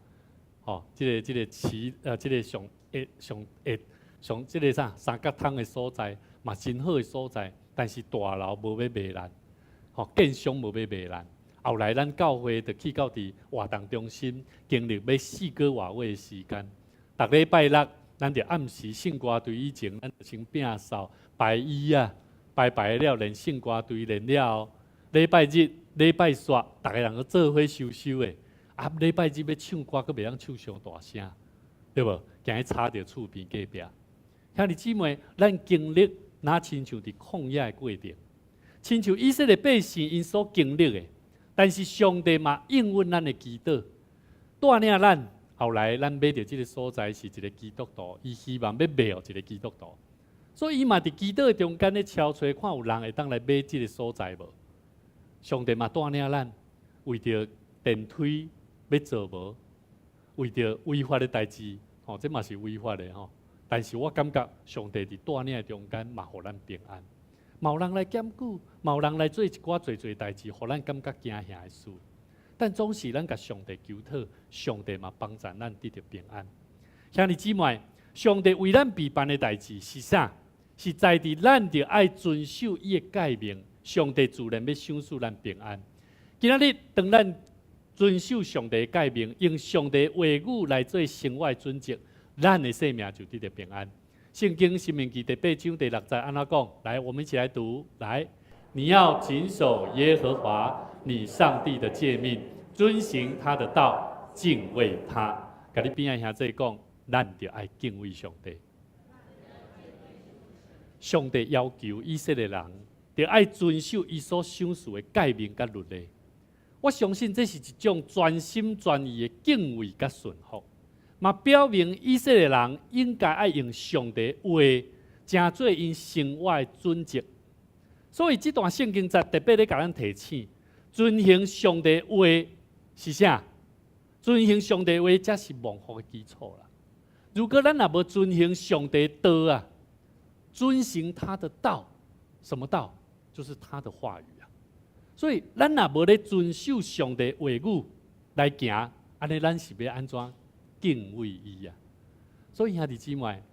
吼，這個旗這個上下上下上這個啥三角窗的所在，嘛真好的所在，但是大樓無欲賣咱，吼，建商無欲賣咱。後來咱教會就去到佇活動中心，經歷欲4個外月的時間，逐禮拜六，咱就暗時聖歌隊以前，咱就先摒掃排椅仔，排排了練聖歌隊練了後，禮拜日、禮拜煞，逐个人閣做伙收收的。啊，禮拜日欲唱歌，閣袂當唱傷大聲，對無？驚去吵著厝邊隔壁。兄弟姊妹，咱經歷若親像佇曠野的過程，親像以色列百姓𪜶所經歷的，但是上帝嘛應允咱的祈禱，帶領咱。後來咱買著這个所在是一个基督徒，伊希望欲賣予一个基督徒，所以伊嘛佇祈禱的中間咧敲揣，看有人會當來買這个所在無？上帝嘛帶領咱，為著電梯欲做無？為著違法的代誌，吼，這嘛是違法的吼。但是我感覺上帝佇帶領的中間嘛，予咱平安，嘛有人來檢舉，嘛有人來做一寡濟濟代誌，予咱感覺驚嚇的事。但總是咱共上帝求討，上帝嘛幫助咱得著平安。兄弟姊妹，上帝為咱備辦的代誌是啥？是在佇咱著愛遵守伊的誡命，上帝自然欲賞賜咱平安。今仔日當咱遵守上帝的誡命，用上帝話語來做生活的準則，咱的生命就得著平安。聖經申命記第八章第六節按怎講？來，我們一起來讀。來，你要謹守耶和華你上帝的誡命，遵行他的道，敬畏他。共你邊仔兄弟講，咱著愛敬畏上帝。上帝要求以色列人，著愛遵守伊所賞賜的誡命佮律例。我相信這是一種全心全意的敬畏佮順服，嘛表明以色列人應該愛用上帝話，成做𪜶生活的準則。所以這段聖經節特別咧共咱提醒，遵行上帝話是啥？遵行上帝話，才是蒙福的基礎啦。如果咱若無遵行上帝道啊，遵行他的道，什麼道？就是他的話語啊。所以，咱若無咧遵守上帝話語來行，按呢咱是欲按怎敬畏伊啊？所以兄弟姊妹，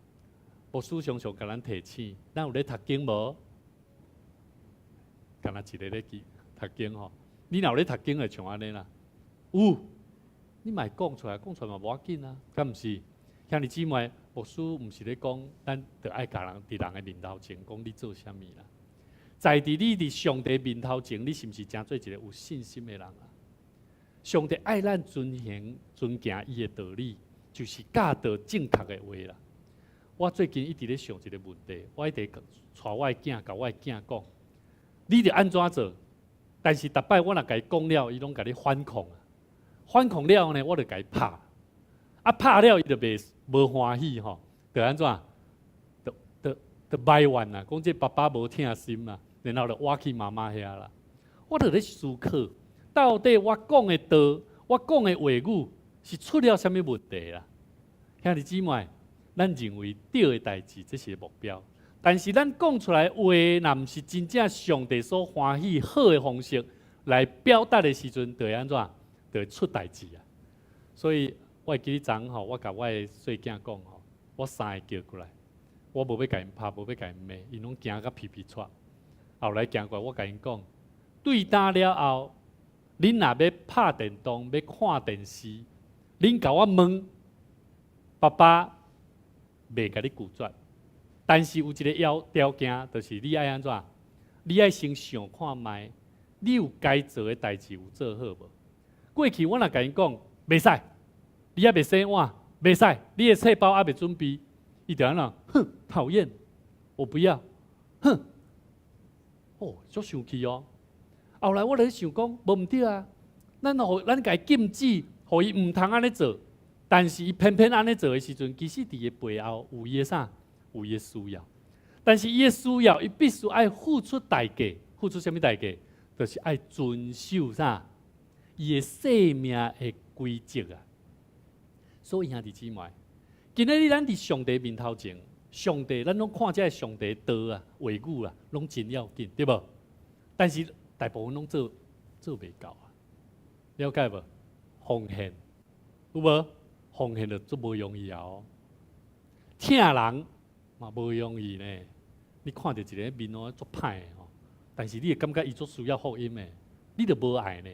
牧師常常共咱提醒，咱有咧讀經無？敢若一个咧記讀經吼，你若有咧讀經會像按呢啦。有，你嘛會講出來，講出來嘛無要緊啊，敢毋是？兄弟姊妹，牧師毋是咧講，咱著愛共人佇人的面頭前講你做啥物啦。在佇你佇上帝面頭前，你是毋是成做一個有信心的人啊？上帝愛咱遵行、遵行伊的道理，就是教導正確的話啦。我最近一直咧想一個問題，我一直帶我的囝，共我的囝講，你著按怎做？但是逐擺我若共伊講了，伊攏共你反抗啊！反抗了呢，我就共伊拍，啊拍了伊就袂無歡喜吼，就按怎？就就就埋怨啊，講這爸爸無疼心啊，然後就倚去媽媽遐啦。我就咧思考，到底我講的道，我講的話語是出了啥物問題啦？兄弟姊妹，咱認為對的代誌，這是目標。但是咱講出來話，若毋是真正上帝所歡喜好的方式來表達的時陣，就會按怎？就會出代誌啊！所以我會記得昨吼，我共我的細囝講吼，我三个叫過來，我無欲共𪜶拍，無欲共𪜶罵，𪜶攏驚甲皮皮掣。後來行過來，我共𪜶講，對今了後，恁若欲拍電動，欲看電視，恁共我問，爸爸袂共你拒絕。但是有一個要條件，就是你愛按怎？你愛先想看覓，你有該做的代誌有做好無？過去我若共𪜶講，袂使，你猶未洗碗，袂使，你的冊包猶未準備，伊就按怎？哼，討厭，我不要，哼，哦，足生氣哦。後來我咧想講，無毋對啊，咱予咱共伊禁止，予伊毋通按呢做，但是伊偏偏按呢做的時陣，其實佇伊背後有伊的啥？有伊的需要，但是伊的需要，伊必須愛付出代價，付出啥物代價？就是愛遵守啥？伊的生命的規則啊！所以兄弟姊妹，今仔日咱佇上帝面頭前，上帝咱攏看這个上帝道啊、話語啊，攏真要緊，對無？但是大部分攏做袂到啊，了解無？奉獻有無？奉獻就足無容易啊！哦，疼人嘛無容易呢。你看著一个面哦足歹的吼，但是你會感覺伊足需要福音的，你就無愛呢。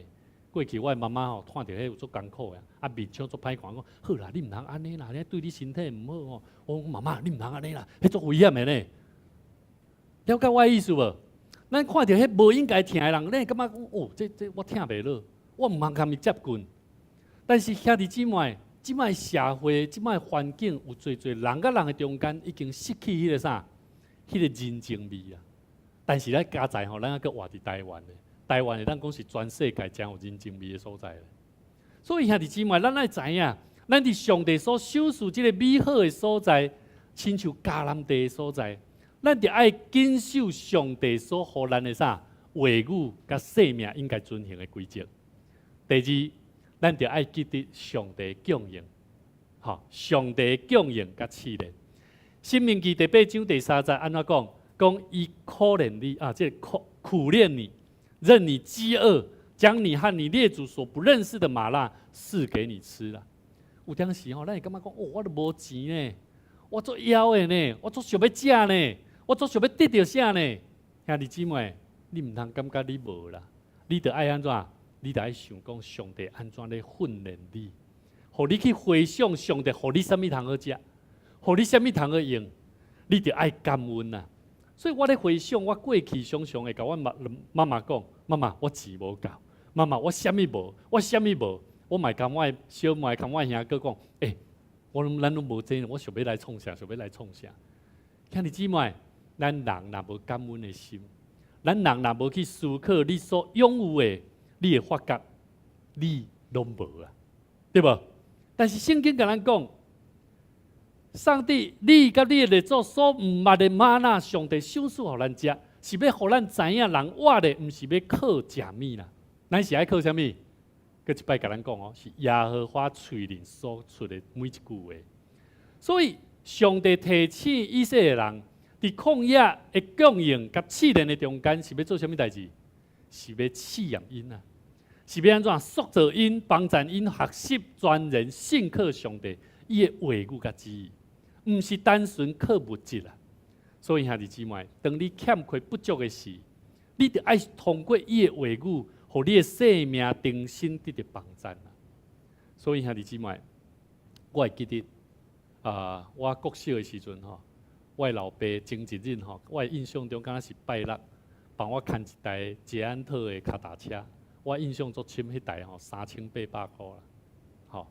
過去我的媽媽吼，看著彼有足艱苦的，啊面相足歹看，講好啦，你毋通按呢啦，你對你身體毋好吼。我講媽媽，你毋通按呢啦，彼足危險的呢。了解我的意思無？咱看著彼無應該疼的人，你會感覺講哦，這我疼袂落，我毋通共伊接近。但是兄弟姊妹，這擺社會、這擺環境有濟濟人佮人的中間已經失去彼個啥？彼個人情味啊！但是咱佳哉吼，咱猶閣活佇台灣的，台灣會當講是全世界誠有人情味的所在。所以兄弟姊妹，咱愛知影，咱佇上帝所賞賜這個美好的所在，親像迦南地的所在，咱著愛謹守上帝所予咱的啥話語佮生命應該遵行的規則。第二，咱著愛記得上帝供應，吼，上帝供應佮試煉。申命記第八章第三節按怎講？講伊苦練你啊，這個苦苦練你，任你飢餓，將你和你列祖所不認識的嗎哪賜給你吃啦。有當時吼，咱會感覺講，哦，我都無錢呢，我足枵的呢，我足想欲食呢，我足想欲得著啥呢？兄弟姊妹，你毋通感覺你無啦，你著愛按怎？你著愛想講上帝按怎咧訓練你，予你去回想上帝予你啥物通好食，予你啥物通好用，你著愛感恩啊！所以我咧回想，我過去常常會共阮媽媽媽講：媽媽，我錢無夠，媽媽，我啥物無，我啥物無，我嘛會共我的小妹、共我的兄哥講：欸，我攏咱攏無錢，我想欲來創啥，想欲來創啥。兄弟姊妹，咱人若無感恩的心，咱人若無去思考你所擁有的，你會發覺你攏無啊，對無？但是聖經共咱講，上帝，你佮你的列祖所毋捌的嗎哪，上帝賞賜予咱食，是欲予咱知影人活的，毋是欲靠食物啦。咱是愛靠啥物？閣一擺共咱講哦，是耶和華喙裡所出的每一句話。所以，上帝提醒以色列人，佇曠野的供應佮試煉的中間，是欲做啥物代誌？是欲試驗𪜶啊！是欲按怎塑造𪜶，幫助𪜶學習全然信靠上帝伊的話語佮旨意，毋是單純靠物質啊！所以兄弟姊妹，當你欠缺不足的時，你著愛通過伊的話語，予你的生命重新得著幫贊啊！所以兄弟姊妹，我會記得啊，我國小的時陣吼，我的老爸前一日吼，我的印象中敢若是拜六，幫我牽一台捷安特的跤踏車。我印象足深，彼台吼3800箍啦，吼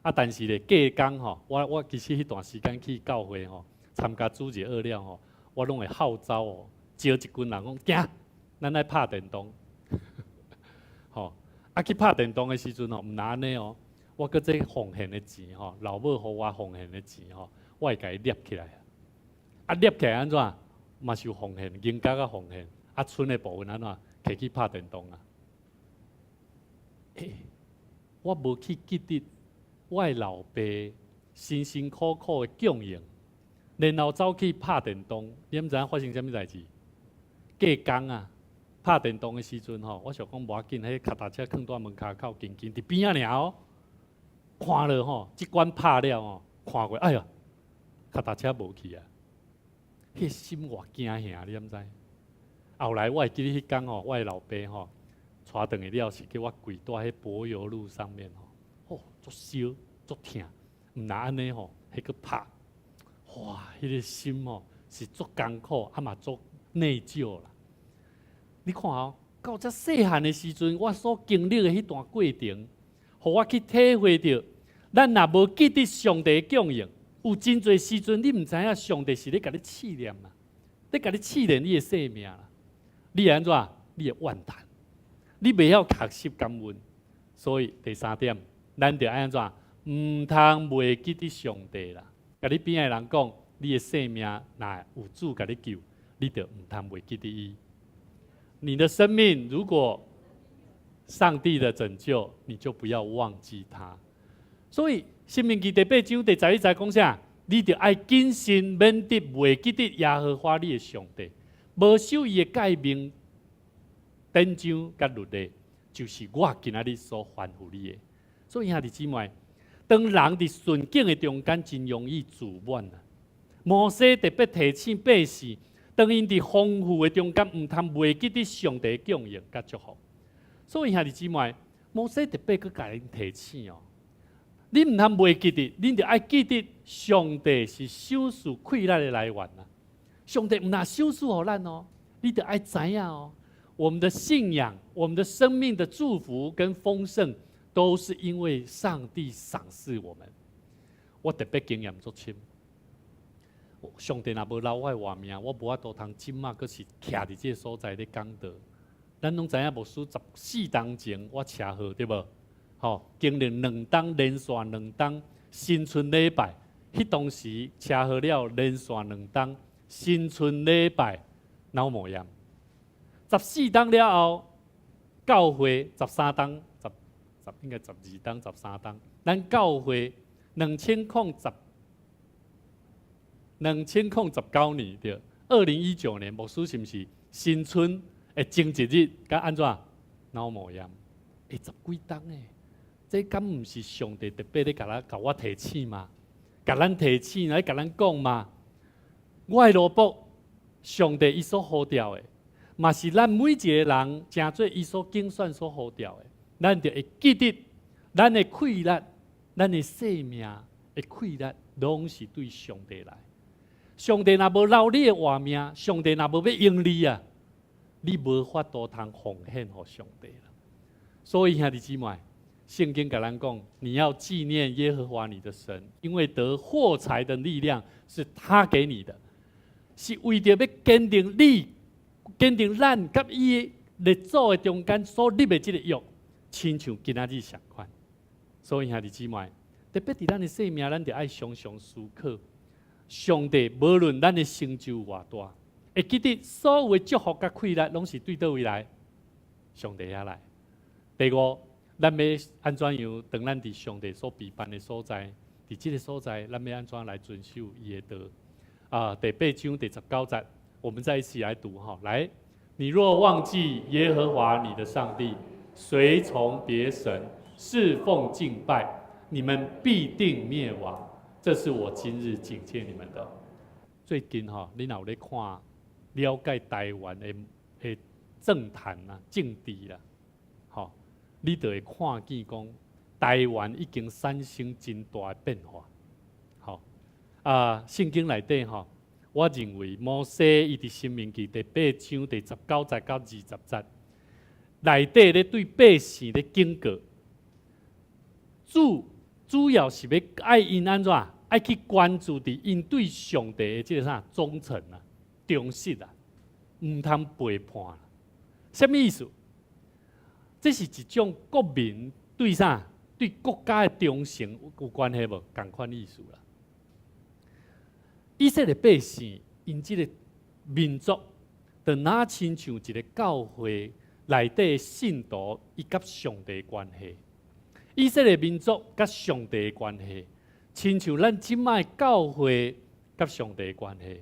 啊！但是咧隔工吼，我其實彼段時間去教會吼，參加主日學了吼，我攏會號召哦，召一群人講，行，咱來拍電動，吼啊！啊，去拍電動的時陣吼，毋若按呢哦，我閣這奉獻的錢吼，老母予我奉獻的錢吼，我會共伊攝起來。啊，攝起來按怎？嘛是有奉獻，銀角仔奉獻，啊，賰的部分按怎？摕去拍電動啊！欸，我無去記得我的老爸辛辛苦苦的供應，然後走去拍電動，你毋知影發生啥物代誌？過工啊，拍電動的時陣吼，我想講無要緊，彼跤踏車囥佇門跤口近近佇邊仔爾哦，看了吼，這關拍了吼，看過，哎呀，跤踏車無去啊！彼心偌驚嚇，你敢知？後來我會記得彼工吼，我的老爸吼，帶轉來了是叫我跪佇彼柏油路上面吼，哦，足燒足疼，毋若按呢吼，彼閣拍，哇，彼個心吼是足艱苦，啊嘛足內疚啦。你看哦，到遮細漢的時陣，我所經歷的彼段過程，予我去體會著，咱若無記得上帝的供應，有真濟時陣你毋知影上帝是咧共你試驗啦，咧共你試煉你的生命啦。你會按怎？你會怨嘆，你袂曉學習感恩。所以第三點，咱著愛按怎？毋通袂記得上帝啦。共你邊仔的人講，你的生命若有主共你救，你著毋通袂記得伊。你的生命如果上帝的拯救，你就不要忘記他。所以，申命記第八章第11節講啥？你著愛謹慎，免得袂記得耶和華你的上帝，無守伊的誡命、典章佮律例，就是我今仔日所吩咐你的。所以兄弟姊妹，當人佇順境的中間，真容易自滿啊。摩西特別提醒百姓，當𪜶佇豐富的中間，毋通袂記得上帝的供應佮祝福。所以兄弟姊妹，摩西特別閣共𪜶提醒哦，你毋通袂記得，恁著愛記得上帝是賞賜氣力的來源啊！上帝毋若賞賜予咱哦，你著愛知影哦。我們的信仰、我們的生命的祝福跟豐盛，都是因為上帝賞賜我們。我特別經驗足深。上帝若無留我的活命，我無法度通這馬閣是徛佇這个所在咧講道。咱攏知影牧師14冬前我車禍對無？吼，經歷兩冬連續兩冬新春禮拜，彼當時車禍了連續兩冬新春禮拜腦膜炎。十四冬了後，教會13冬十十應該12冬13冬，咱教會2019年對，2019年牧師是毋是新春的前一日佮按怎腦膜炎？欸，十幾冬欸，這敢毋是上帝特別咧共咱共我提醒嗎？共咱提醒來共咱講嗎？我的奴僕，上帝伊所呼召的，嘛是咱每一個人成做伊所揀選所呼召的，咱就會記得咱的氣力、咱的生命的氣力，攏是對上帝來。上帝若無留你的活命，上帝若無欲用你啊，你無法度通奉獻予上帝啦。所以兄弟姊妹，聖經共咱講，你要紀念耶和華你的神，因為得貨財的力量是他給你的，是為著欲堅定你、堅定咱佮伊列祖的中間所立的這个約，親像今仔日相款。所以兄弟姊妹，特別佇咱的生命，咱著愛常常思考。上帝無論咱的成就偌大，會記得所有的祝福佮氣力，攏是對佗位來？上帝遐來。第五，咱欲按怎樣？當咱佇上帝所備辦的所在，佇這个所在，咱欲按怎來遵守伊的道？啊，第八章第十九節，我們再一起來讀哈。來，你若忘記耶和華你的上帝，隨從別神侍奉敬拜，你們必定滅亡。這是我今日警戒你們的。最近吼，你若有咧看了解台灣的政壇啊、政治啦，吼，你就會看見講台灣已經產生真大的變化。吼啊，聖經內底吼，我認為摩西伊佇申命記第八章第十九節到20節內底咧對百姓咧警告，主要是欲愛𪜶按怎？愛去關注佇𪜶對上帝的這個啥忠誠啊、忠實啊，毋通背叛。啥物意思？這是一種國民對啥？對國家的忠誠有關係無？仝款意思啦。以色列百姓𪜶這个民族，就若親像一个教會內底信徒，伊佮上帝關係。以色列民族佮上帝關係，親像咱這擺教會佮上帝關係，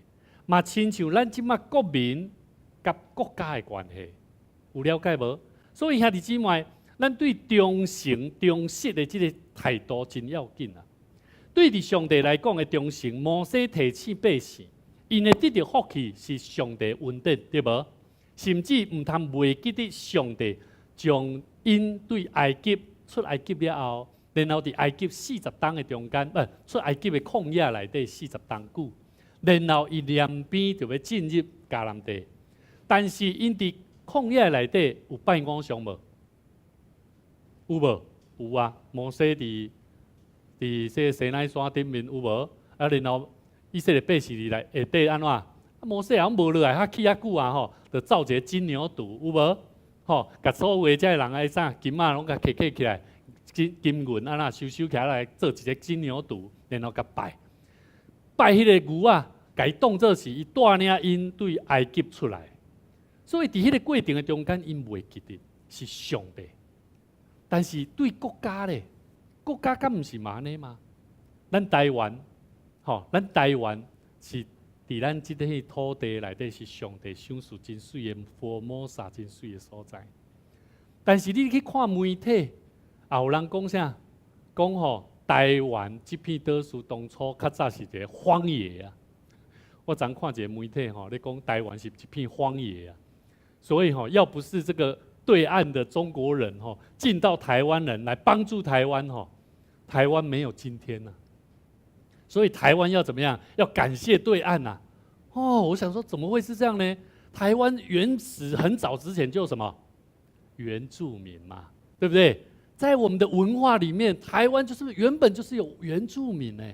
嘛親像咱這擺國民佮國家的關係，有了解無？所以兄弟姊妹，咱對忠誠、忠實的這个態度真要緊啊！對佇上帝來講的忠誠，摩西提醒百姓，𪜶會得著福氣是上帝恩典，對無？甚至毋通袂記得上帝將𪜶對埃及出埃及了後，然後佇埃及四十冬的中間，不出埃及的曠野內底四十冬久，然後伊兩邊就欲進入迦南地，但是𪜶佇曠野內底有拜偶像無？有無？有啊！摩西佇這個西奈山頂面有無？啊，然後以色列百姓佇內下底按怎？啊，摩西也無落來，較去遐久啊吼，就造一个金牛犢有無？吼，共所有的這个人愛啥金仔攏共摕摕起來，金金銀按怎收收起來做一个金牛犢，然後共拜，拜彼个牛仔，共伊當做是伊帶領𪜶對埃及出來。所以佇彼个過程的中間，𪜶袂記得是上帝。但是對國家咧，國家敢毋是嘛按呢嗎？咱台灣，吼，咱台灣是佇咱這塊土地內底是上帝賞賜真媠的福摩薩真媠的所在。但是你去看媒體，也有人講啥？講吼，台灣這片島嶼當初較早是一个荒野啊。我昨看一个媒體吼，咧講台灣是一片荒野啊。所以吼，要不是這個對岸的中國人吼進到台灣人來幫助台灣吼，台灣沒有今天吶。所以台灣要怎麼樣？要感謝對岸吶。哦，我想說，怎麼會是這樣呢？台灣原始很早之前就什麼原住民嘛，對不對？在我們的文化裡面，台灣就是原本就是有原住民呢，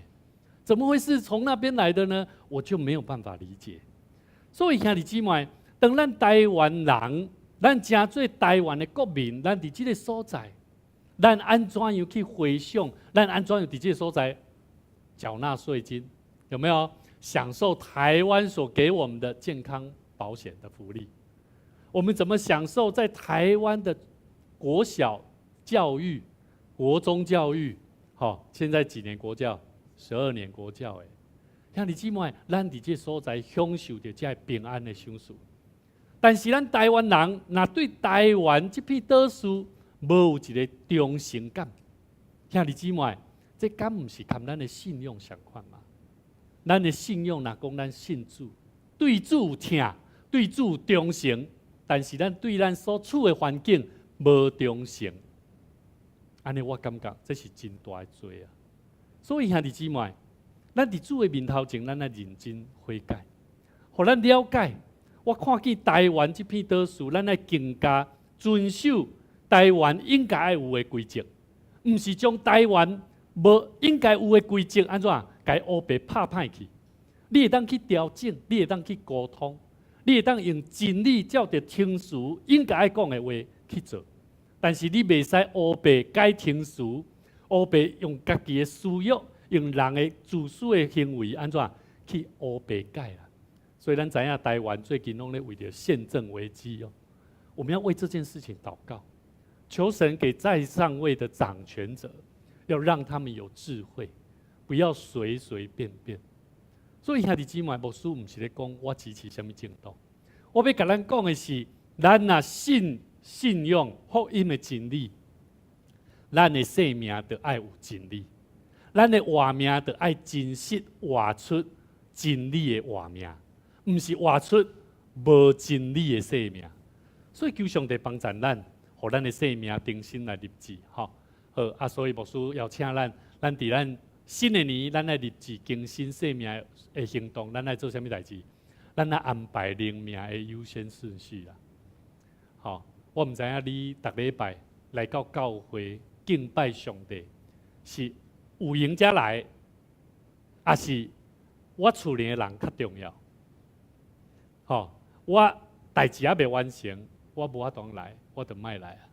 怎麼會是從那邊來的呢？我就沒有辦法理解。所以兄弟姊妹，當咱台灣人，咱成做台灣的國民，咱佇這个所在，咱按怎樣去回想？咱按怎樣佇這个所在繳納稅金？有沒有享受台灣所給我們的健康保險的福利？我們怎麼享受在台灣的國小教育、國中教育？好，現在幾年國教？12年國教。哎，兄弟姊妹，咱佇這所在享受著這平安的賞賜。但是咱台灣人，若對台灣這片島嶼無有一个忠誠感，兄弟姊妹，這敢毋是佮咱的信仰相款嗎？咱的信仰若講咱信主，對主有疼，對主有忠誠，但是咱對咱所處的環境無忠誠，按呢我感覺這是真大的罪啊！所以兄弟姊妹，咱佇主的面頭前，咱愛認真悔改，予咱了解。我看見台灣這片島嶼，咱愛更加遵守台灣應該愛有的規則，毋是將台灣無應該有的規則按怎，共伊烏白拍歹去。你會當去調整，你會當去溝通，你會當用真理照著程序應該愛講的話去做，但是你袂使烏白改程序，烏白用家己的私欲，用人的自私的行為按怎去烏白改啦。所以咱知影台灣最近攏咧為著憲政危機哦，我們要為這件事情禱告，求神給在上位的掌權者，要讓他們有智慧，不要隨隨便便。所以兄弟姊妹，牧師毋是咧講我支持啥物政黨，我欲共咱講的是，咱若信仰福音的真理，咱的生命就愛有真理，咱的活命就愛真實活出真理的活命，毋是活出無真理的生命。所以求上帝幫助咱，予咱的生命重新來立志，吼。好啊，所以牧師邀請咱，咱佇咱新的年，咱愛立志更新生命的行動，咱愛做啥物代誌？咱愛安排靈命的優先順序啦。吼，我毋知影你逐禮拜來到教會敬拜上帝，是有閒才來，抑是我厝裡的人較重要？吼，我代誌猶未完成，我無法度來，我就莫來啊。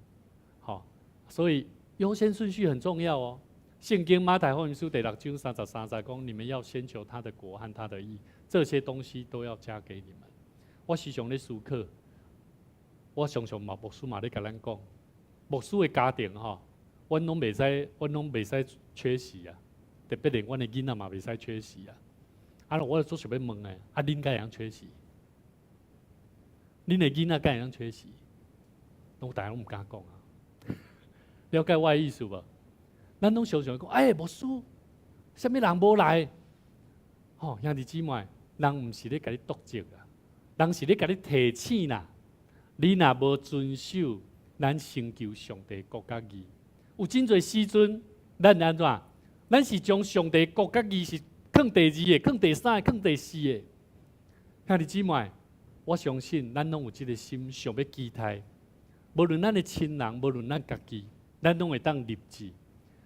好，所以優先順序很重要哦。聖經馬太福音書第六章三十三節講：你們要先求他的國和他的義，這些東西都要加給你們。我時常咧思考，我常常嘛牧師嘛咧共咱講，牧師的家庭吼，阮攏袂使缺席啊，特別連阮的囡仔嘛袂使缺席啊。啊，我就足想欲問的，啊，恁敢會當缺席？恁的囡仔敢會當缺席？攏大家攏毋敢講啊。了解我的意思無？咱攏常常講，欸，牧師，啥物人無來？吼，兄弟姊妹，人毋是咧共你督責啊，人是咧共你提醒啦。你若無遵守咱先求上帝國佮義，有真濟時陣，咱按怎？咱是將上帝國佮義是囥第二个、囥第三个、囥第四个。兄弟姊妹，我相信咱攏有這個心，想欲期待。無論咱的親人，無論咱家己，咱攏會當立志。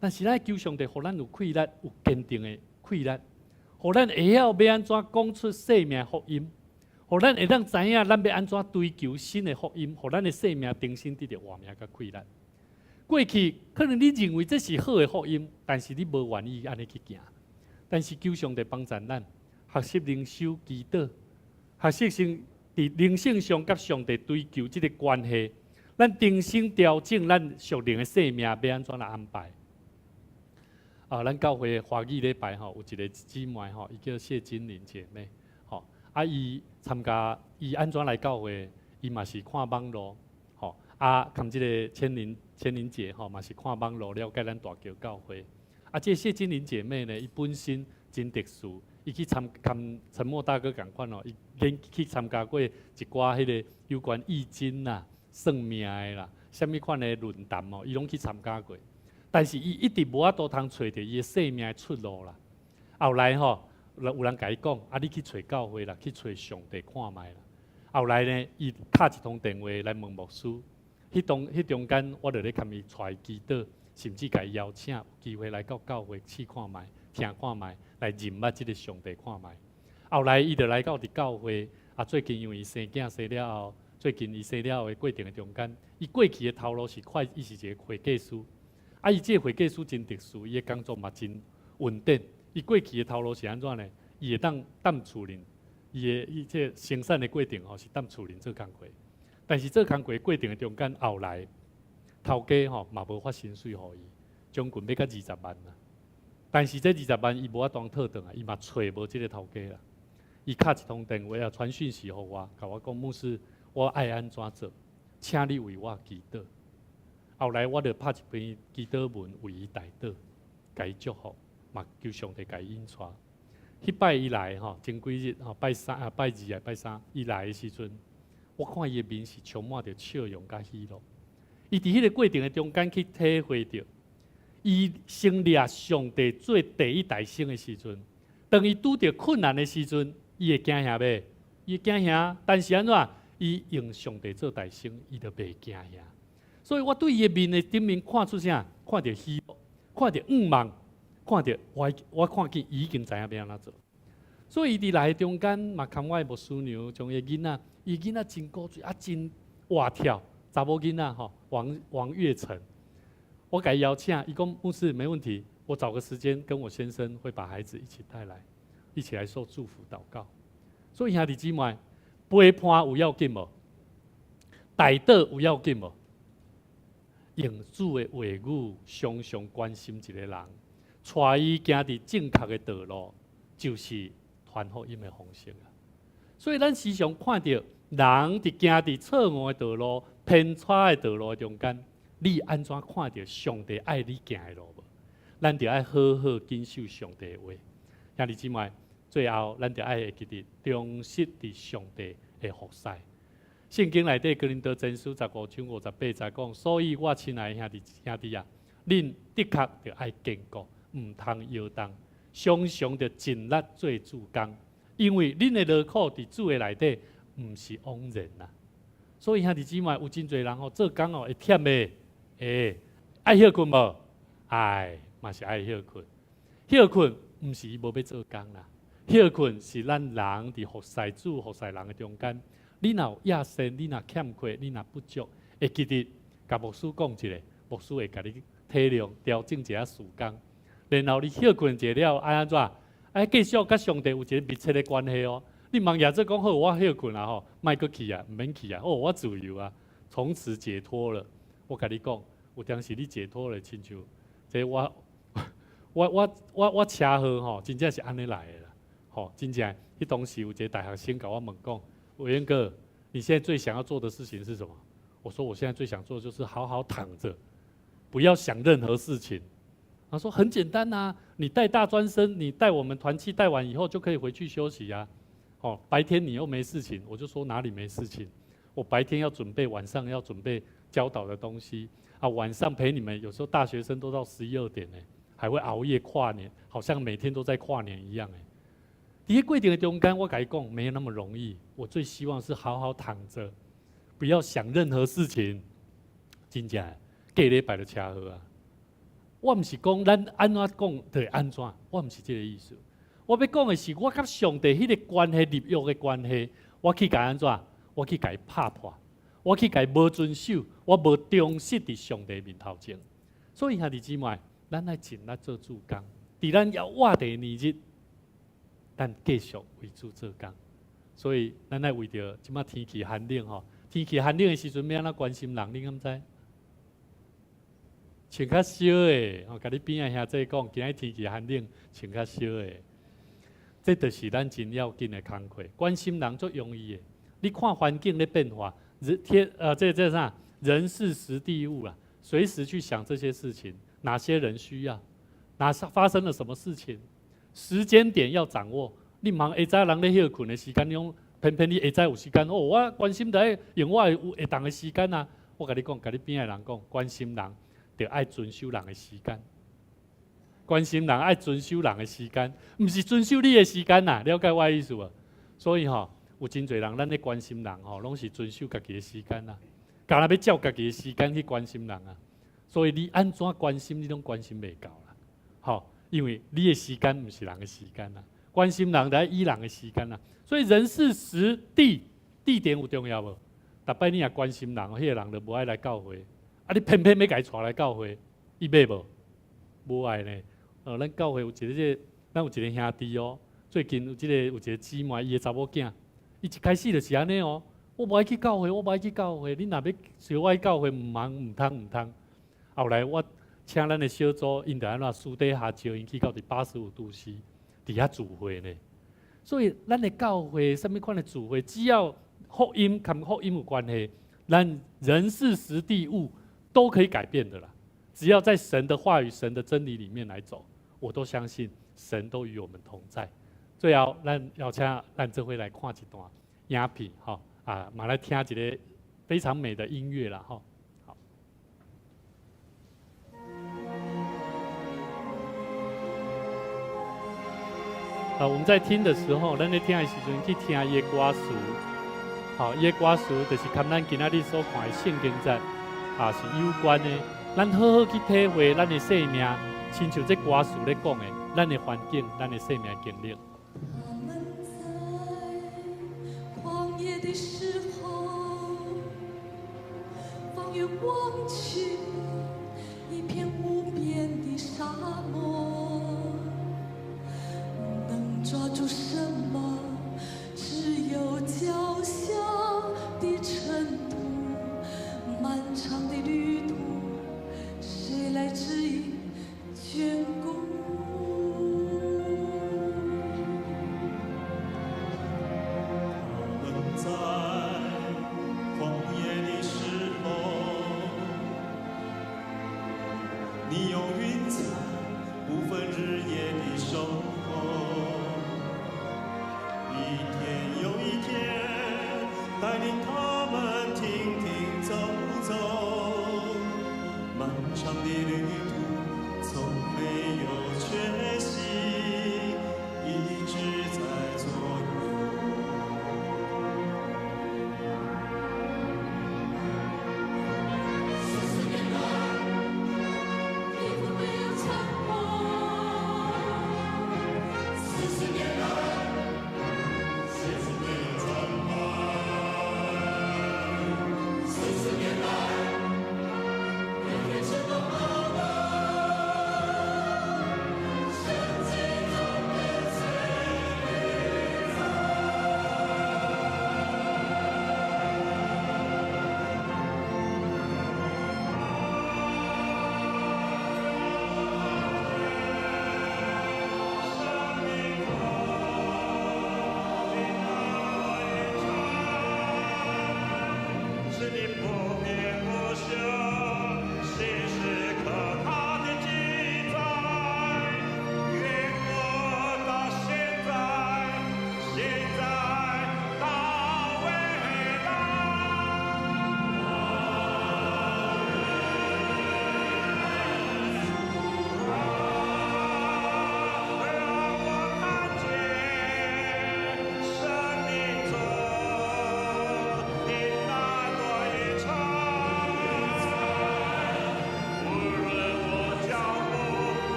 但是咱求上帝，予咱有氣力，有堅定的氣力，予咱會曉欲按怎講出生命福音，予咱會當知影咱欲按怎追求新的福音，予咱的生命重新得著活命佮氣力。過去可能你認為這是好的福音，但是你無願意按呢去行。但是求上帝幫助咱，學習靈修祈禱，學習性佇靈性上佮上帝追求這個關係，咱重新調整咱屬靈的生命欲按怎來安排。啊，咱教會華語禮拜吼，有一個姊妹吼，伊叫謝金玲姐妹，吼，啊，伊參加，伊按怎來教會？伊嘛是看網路，吼，啊，含這个千玲千玲姐吼，嘛是看網路了解咱大橋教會。啊，這個謝金玲姐妹呢，伊本身真特殊，伊去參含陳默大哥仝款哦，伊經去參加過一寡彼个有關易經啦、算命的啦，啥物款的論壇哦，伊攏去參加過。但是伊一直無法度通揣著伊的生命的出路啦。後來吼，有人共伊講，啊，你去揣教會啦，去揣上帝看覓啦。後來呢，伊敲一通電話來問牧師，彼當彼中間，我就咧共伊帶祈禱，甚至共伊邀請有機會來到教會試看覓、聽看覓，來認捌這个上帝看覓。後來伊就來到佇教會，啊，最近因為伊生囝生了後，最近伊生了後的過程的中間，伊過去的頭路是會，伊是一个會計師。啊，伊這个會計師真特殊，伊的工作嘛真穩定。伊過去的頭路是按怎呢？伊會當踮厝裡，伊的伊這個生產的過程吼是踮厝裡做工課，但是做工課過程的中間，後來頭家吼嘛無發薪水予伊，將近欲到二十萬啦。但是這二十萬伊無法度討轉來，伊嘛揣無這个頭家啦。伊敲一通電話啊，傳訊息予我，共我講牧師，我愛按怎做？請你為我祈禱。後來我就拍一篇祈禱文為伊代禱，共伊祝福，嘛求上帝共伊引帶。彼擺伊來吼，前幾日吼拜三啊拜二啊拜三，伊來的時陣，我看伊的面是充滿著笑容佮喜樂。伊佇彼个過程的中間去體會著，伊先掠上帝做第一大先的時陣，當伊拄著困難的時陣，伊會驚嚇袂？伊會驚嚇，但是按怎？伊用上帝做大先，伊就袂驚嚇。所以我對伊的面的頂面看出啥？看著希望，看著向望，看著我我看見伊已經知影欲按怎做。所以伊佇來的中間嘛，共我的牧師娘將伊的囡仔，伊囡仔真古錐啊，真活跳，查某囡仔吼，王王月成，我共伊邀請，伊講牧師沒問題，我找個時間跟我先生會把孩子一起帶來，一起來受祝福禱告。所以兄弟姊妹，陪伴有要緊無？代禱有要緊無？用主的話語，常常關心一個人，帶伊行佇正確的道路，就是傳福音的方式啊。所以咱時常看著人佇行佇錯誤的道路、偏差的道路中間，你按怎看著上帝愛你行的路無？咱著愛好好謹守上帝的話。兄弟姊妹，最後咱著愛會記得忠實佇上帝的服侍。聖經內底哥林多前書十五章五十八節講，所以我親愛的兄弟兄弟啊，恁的確著愛堅固，毋通搖動，常常著盡力做主工，因為恁的勞苦佇主的內底毋是枉然啦。所以兄弟姊妹，有真濟人吼做工哦會忝的，欸，愛歇睏無？愛，嘛是愛歇睏。歇睏毋是伊無欲做工啦，歇睏是咱人佇服侍主、服侍人的中間。你若有野心，你若欠缺，你若不足，會記得共牧师讲一下，牧师会共你体谅，调整一下时间。然后你歇睏一下了，爱按怎？爱继续佮上帝有一个密切的关系哦。你毋通也做讲好，我歇睏啊吼，莫阁去啊，毋免去啊。哦，我自由啊，从此解脱了。我共你讲，有当时你解脱了，亲像这我车祸吼，真正是按呢来的啦。吼，真正，彼当时有一个大学生共我问讲，伟恩哥，你现在最想要做的事情是什么？我说我现在最想做的就是好好躺着，不要想任何事情。他说很简单呐，你带大专生，你带我们团契带完以后就可以回去休息呀。哦，白天你又没事情，我就说哪里没事情？我白天要准备，晚上要准备教导的东西啊，晚上陪你们，有时候大学生都到11、12点呢，还会熬夜跨年，好像每天都在跨年一样哎。伫个过程的中间，我共你讲没有那么容易。我最希望是好好躺着，不要想任何事情。真正过礼拜就车祸啊！我毋是讲咱按怎讲就会按怎，我毋是这个意思。我欲讲的是，我佮上帝彼个关系立约的关系，我去共按怎？我去共伊拍破，我去共伊无遵守，我无忠实伫上帝面头前。所以兄弟姊妹，咱爱尽力做主工，伫咱犹活的年日，咱继续为主做工。所以咱爱为著这马天气寒冷吼，天气寒冷的时阵，欲按怎关心人？你敢知？穿较少的，吼，共你边仔兄弟讲，今仔天气寒冷，穿较少的。这就是咱真要紧的工课。关心人足容易的，你看环境咧变化，人天这啥？人事时地物啦，随时去想这些事情，哪些人需要，哪发生了什么事情，时间点要掌握。你毋通下早人咧歇睏的时间，你讲偏偏你下早有时间哦，我关心著爱用我的有会当的时间啊。我共你讲，共你边仔的人讲，关心人。著爱遵守人的时间，关心人爱遵守人的时间，毋是遵守你的时间呐，了解我的意思无？所以吼，有真济人，咱咧关心人吼，拢是遵守家己的时间啦，干焦欲照家己的时间去关心人啊。所以你按怎关心，你拢关心袂到啦。吼，因为你的时间毋是人的时间啦，关心人著爱依人的时间啦。所以人事时地地点有重要无？逐摆你若关心人，彼个人就无爱来教会。啊！你偏偏欲共伊带来教会，伊欲无？无爱呢。咱教会有一个这个，咱有一个兄弟哦。最近有这个有一个姊妹，伊的查某囝，伊一开始就是按呢哦。我无爱去教会，我无爱去教会。你若欲召我去教会，毋通毋通毋通。后来我请咱的小组，𪜶就按怎私底下招𪜶去到伫85度 C，伫遐聚会呢。所以咱的教会，啥物款的聚会，只要福音佮福音有关系，咱人事时地物都可以改变的啦，只要在神的话语、神的真理里面来走，我都相信神都与我们同在。最后，咱邀请咱做伙来看一段影片，吼啊，嘛来听一个非常美的音乐啦，吼。好。啊，我们在听的时候，咱咧听的时阵去听伊的歌词，好，伊的歌词就是佮咱今仔日所看的圣经节。啊，是有关的。咱好好去体会咱的生命，亲像这歌词咧讲的，咱的环境，咱的生命经历。他们在旷野的时候，放眼望去，一片无边的沙漠，能抓住什么？只有脚下的尘土。漫长的旅途，谁来指引眷顾？他们在旷野的时候，你用云彩不分日夜的守候，一天又一天带领他们停停走走，漫长的旅途从没有缺席，一直在左右。40年来，你从没有沉默。40年来，谁从没有转弯。40年来，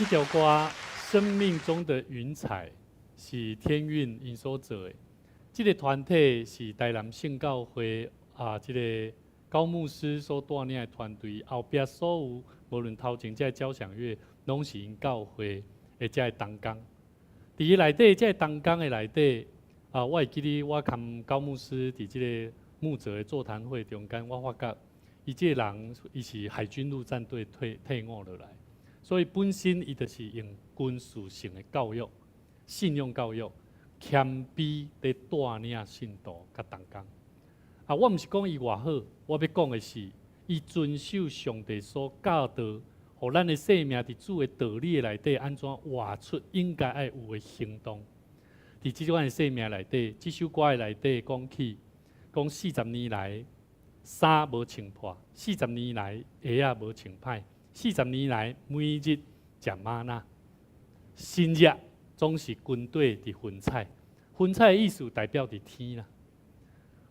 這條歌《生命中的雲彩》是天韻𪜶所做的。這個團體是台南聖教會啊，這個高牧師所帶領的團隊，後壁所有無論頭前這個交響樂，攏是𪜶教會的這個同工。佇伊內底，這個同工的內底啊，我會記得我佮高牧師佇這個牧者的座談會中間，我發覺伊這個人，伊是海軍陸戰隊退伍落來。所以本身伊就是用軍事性的教育、信仰教育、謙卑佇帶領信徒佮同工。啊，我毋是講伊偌好，我欲講的是，伊遵守上帝所教導，予咱的生命佇主的道理的內底，按怎活出應該愛有的行動。佇這款的生命內底，這首歌的內底講起，講四十年來衫無穿破，四十年來鞋仔無穿歹。四十年來，每日食嗎哪，神跡總是軍隊佇雲彩。雲彩的意思代表佇天啦。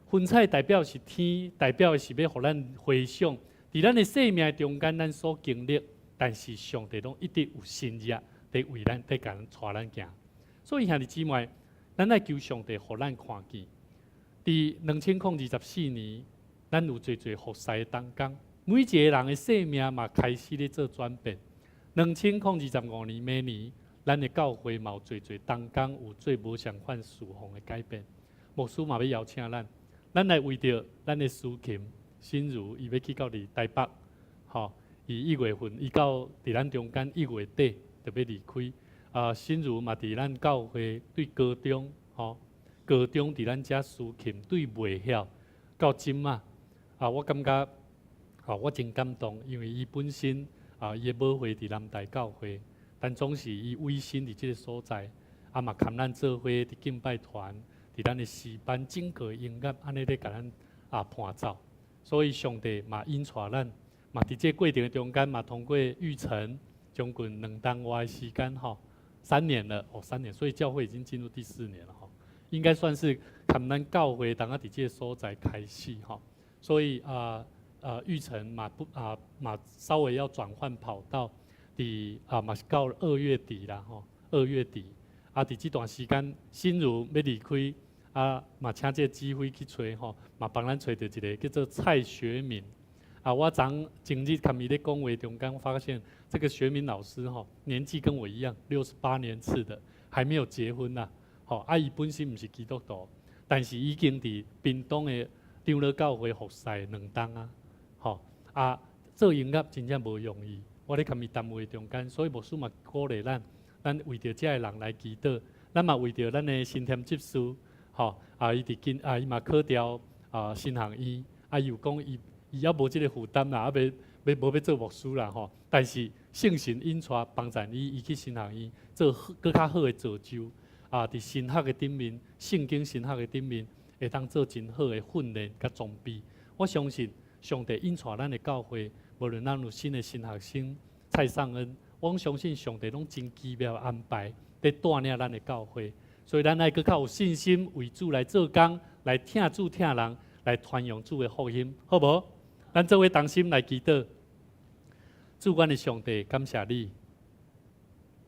雲彩代表是天，代表的是欲予咱回想，佇咱的生命中間，咱所經歷，但是上帝攏一直有神跡佇為咱，佇共咱帶咱行。所以兄弟姊妹，咱愛求上帝予咱看見，佇2024年，咱有濟濟服侍的同工。每一個人的生命嘛開始咧做轉變。2025年明年，咱的教會嘛有濟濟同工有做無相仝侍奉的改變。牧師嘛欲邀請咱，咱來為著咱的司琴心如，伊欲去到佇台北，吼，伊1月份，伊到佇咱中間1月底就欲離開。啊，心如嘛佇咱教會對高中，吼，高中佇咱遮司琴對袂曉到這馬，啊，我感覺。啊，我真感動，因為伊本身啊，伊的母會佇南台教會，但總是伊委身佇這個所在，啊嘛共咱做伙佇敬拜團，佇咱的詩班整個音樂按呢咧共咱啊伴奏，所以上帝嘛引帶咱，嘛佇這個過程中間嘛通過育成將近2冬外的時間吼，三年了哦，三年，所以教會已經進入第四年了吼，應該算是共咱教會當仔佇這個所在開始吼，所以啊。玉成嘛不啊嘛稍微要轉換跑道，佇啊嘛是到2月底啦吼，二月底啊，佇這段時間，心如欲離開啊，嘛請這個指揮去揣吼，嘛幫咱揣著一個叫做蔡學敏啊。我昨前日共伊咧講話中間，發現這個學敏老師吼，年紀跟我一樣，68年次的，還沒有結婚呐。吼，啊伊本身毋是基督徒，但是已經佇屏東的長老教會服侍2冬啊。吼啊，做音樂真正無容易。我咧共伊談話中間，所以牧師嘛鼓勵咱，咱為著這个人來祈禱，咱嘛為著咱的新添執事，吼啊，伊佇今啊，伊嘛考著啊神學院，啊，伊有講伊伊猶無這個負擔啦，啊，欲欲無欲做牧師啦吼。但是聖神引帶幫助伊，伊去神學院做閣較好的造就，啊，佇神學的頂面，聖經神學的頂面，會當做真好的訓練佮裝備。我相信上帝引帶咱的教會，無論咱有新的神學生蔡尚恩，我相信上帝攏真奇妙安排，佇帶領咱的教會。所以咱愛閣較有信心為主來做工，來疼主疼人，來傳揚主的福音，好無？咱做伙同心來祈禱。主阮的上帝，感謝你，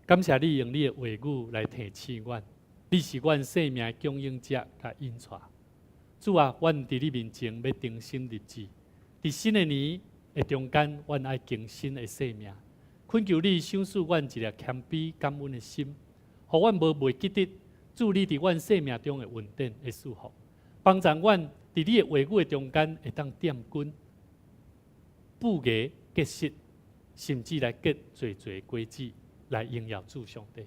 感謝你用你的話語來提醒阮，你是阮生命的供應者佮引帶。主啊，阮佇你面前欲重新立志，佇新的年的中間，阮愛更新的生命。懇求你賞賜阮一粒謙卑感恩的心，予阮無袂記得主你佇阮生命中的恩典的祝福，幫助阮佇你的話語的中間會當奠根、布芽結實，甚至來結濟濟果子，來榮耀主上帝。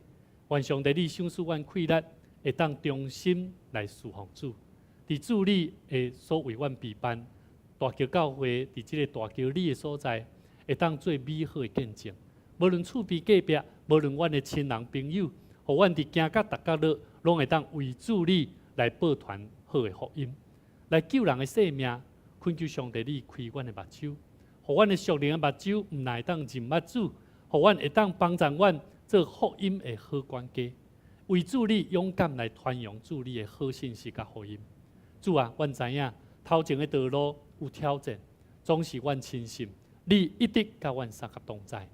願上帝你賞賜阮氣力，會當忠心來侍奉主。佇主你的所為阮備辦大橋教會，佇這個大橋里的所在，會當做美好的見證。無論厝邊隔壁，無論阮的親人朋友，予阮佇行到逐角落，攏會當為主你來報傳好的福音，來救人的性命。懇求上帝你開阮的目睭，予阮的屬靈的目睭，毋但會當認捌主，予阮會當幫助阮做福音的好管家，為主你勇敢來傳揚主你的好信息佮福音。主啊，阮知影頭前的道路有挑戰，總是阮深信你一直佮阮相佮同在。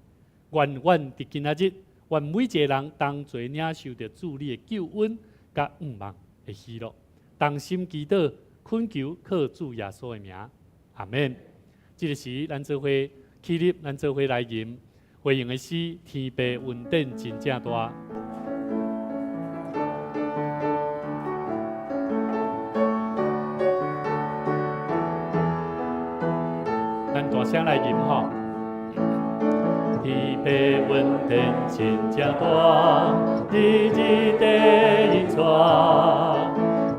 願阮佇今仔日，愿每一个人同齐领受著主你的救恩佮向望的喜乐，同心祈祷，恳求靠主耶稣的名，阿们。这个时，咱做伙起立，咱做伙来吟回应的诗：天父恩典真正大。咱大声来吟吼。天父恩典真正大，日日地引带，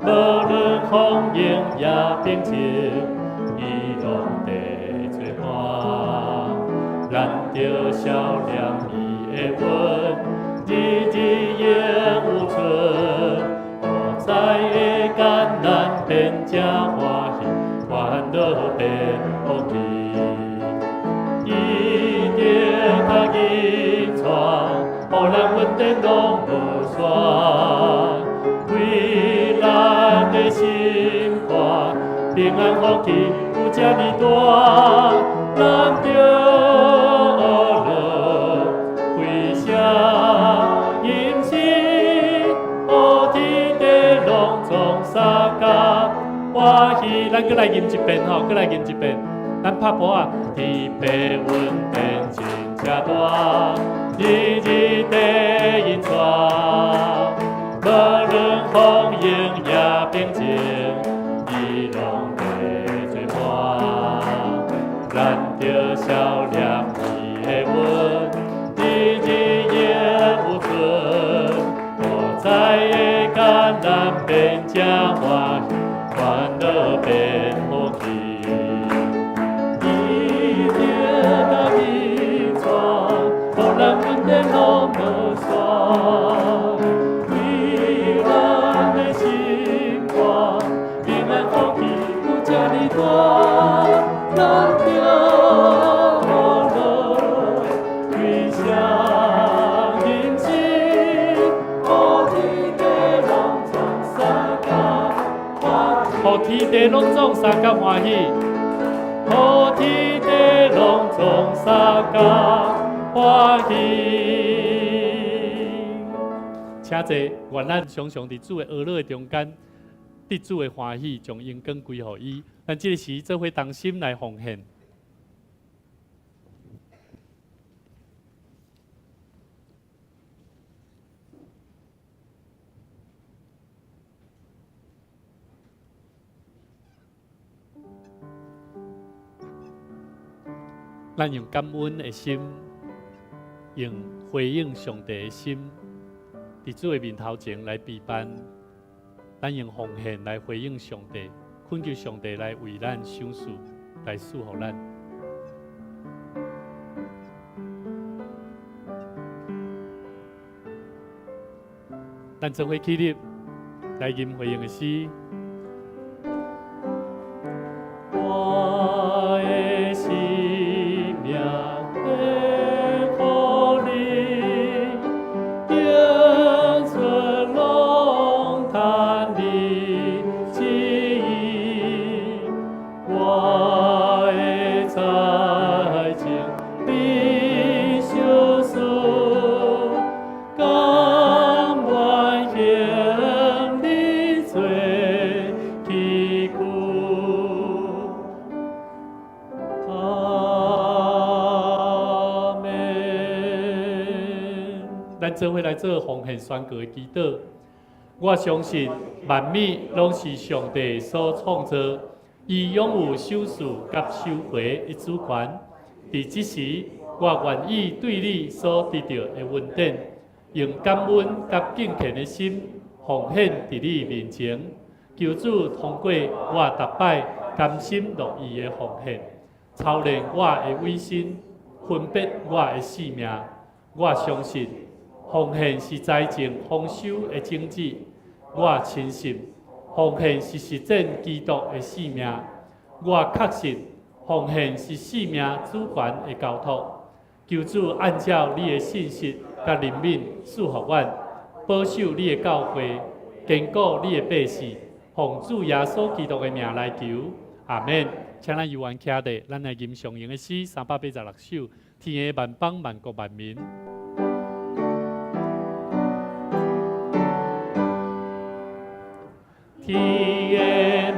无论风涌也平静，伊拢伫做伴。咱著笑脸伊的恩，日日永有存，无知的艰难变成欢喜，欢乐变福气。伊的家己带，予咱恩典拢无煞，为咱的心肝平安福气有遮尔大，咱著乐归声吟诗，予天地拢总相共欢喜。咱阁来吟一遍吼，阁来吟一遍。咱拍鼓仔，天父恩典真正大，日日地引带，无论风涌也平静，伊拢伫做伴。咱著笑脸伊的恩，日日永有存，无知的艰难变成欢喜，欢乐变福气。伊著家己带，予咱恩典拢无煞，为咱的心肝平安福气有遮尔大，咱著乐归声吟诗，予天地拢总相共欢喜，予天地拢总相共欢喜。予天地拢总相共欢喜。请坐，愿咱常常伫主的呵咾的中间，得主的欢喜，将荣光归予伊。咱这个时做伙同心来奉献。咱用感恩的心，用回应上帝的心，伫主的面头前来陪伴。咱用奉献来回应上帝，恳求上帝来为咱赏赐，来赐予咱。咱做伙起立，来吟回应的诗。我的生命献予你，永存拢趁你旨意。我的才情你赏赐，甘愿行你做器具。阿们。咱做伙来做奉献宣告的祈祷。我相信万物拢是上帝所创造，伊拥有赏赐佮收回的主权。伫这时，我愿意对你所得著的恩典，用感恩佮敬虔的心奉献伫你面前。求主通过我逐摆甘心乐意的奉献，操练我的委身，分别我的性命。我相信奉献是财政丰收的种子。我深信奉献是实践基督的使命。我确信奉献是生命主权的交托。求主按照你的信实佮怜悯赐予阮，保守你的教会，坚固你的百姓。奉主耶稣基督的名来求，阿们。请咱犹原徛伫，咱来吟上咏的诗386首，天的万邦万国万民。天的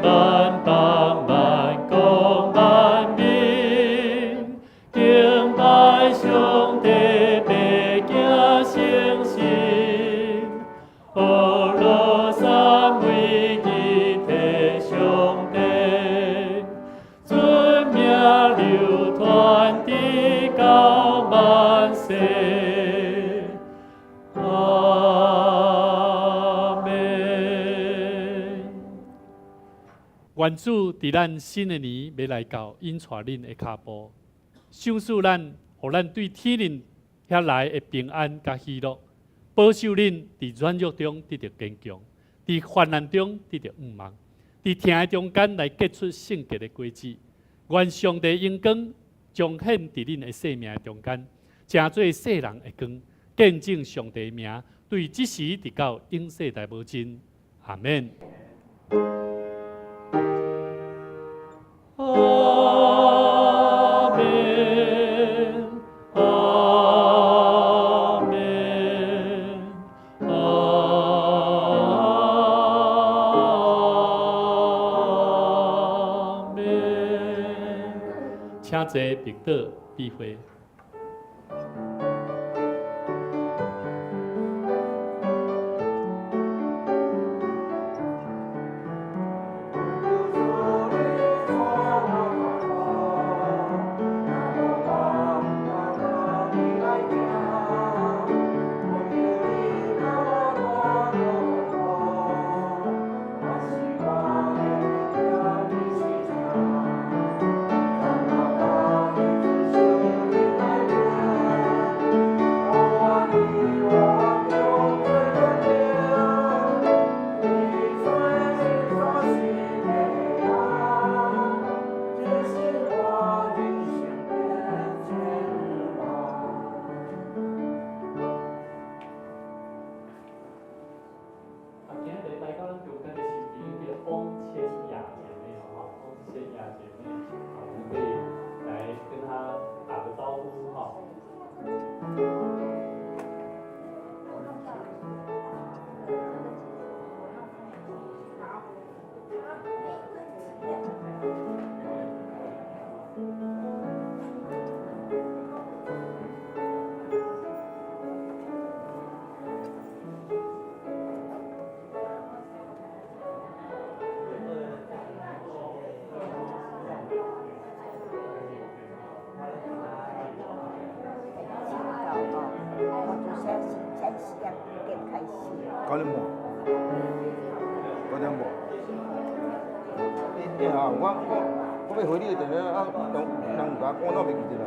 萬邦萬國萬民，敬拜上帝，白行誠實，呵咾三位一體上帝，尊名流傳直到萬世。阿們。願主佇咱新的年欲來到，引帶恁的跤步，賞賜咱，予咱對天靈遐來的平安佮喜樂，保守恁佇軟弱中得著堅強，佇患難中得著向望，佇疼的中間來結出聖潔的果子。願上帝榮光彰顯佇恁的生命的中間，成做世人的光，見證上帝的名，對這時直到永世代無盡。阿們。阿們，阿們，阿們。請坐，彼得比會。啊，今日來到咱中間的是一個翁千雅姐妹吼，翁千雅姐妹，好，我們可以來跟她打個招呼哈。九點半，9點半。欸啊，我欲回你的電話，啊，人有共我趕，我袂記得啦。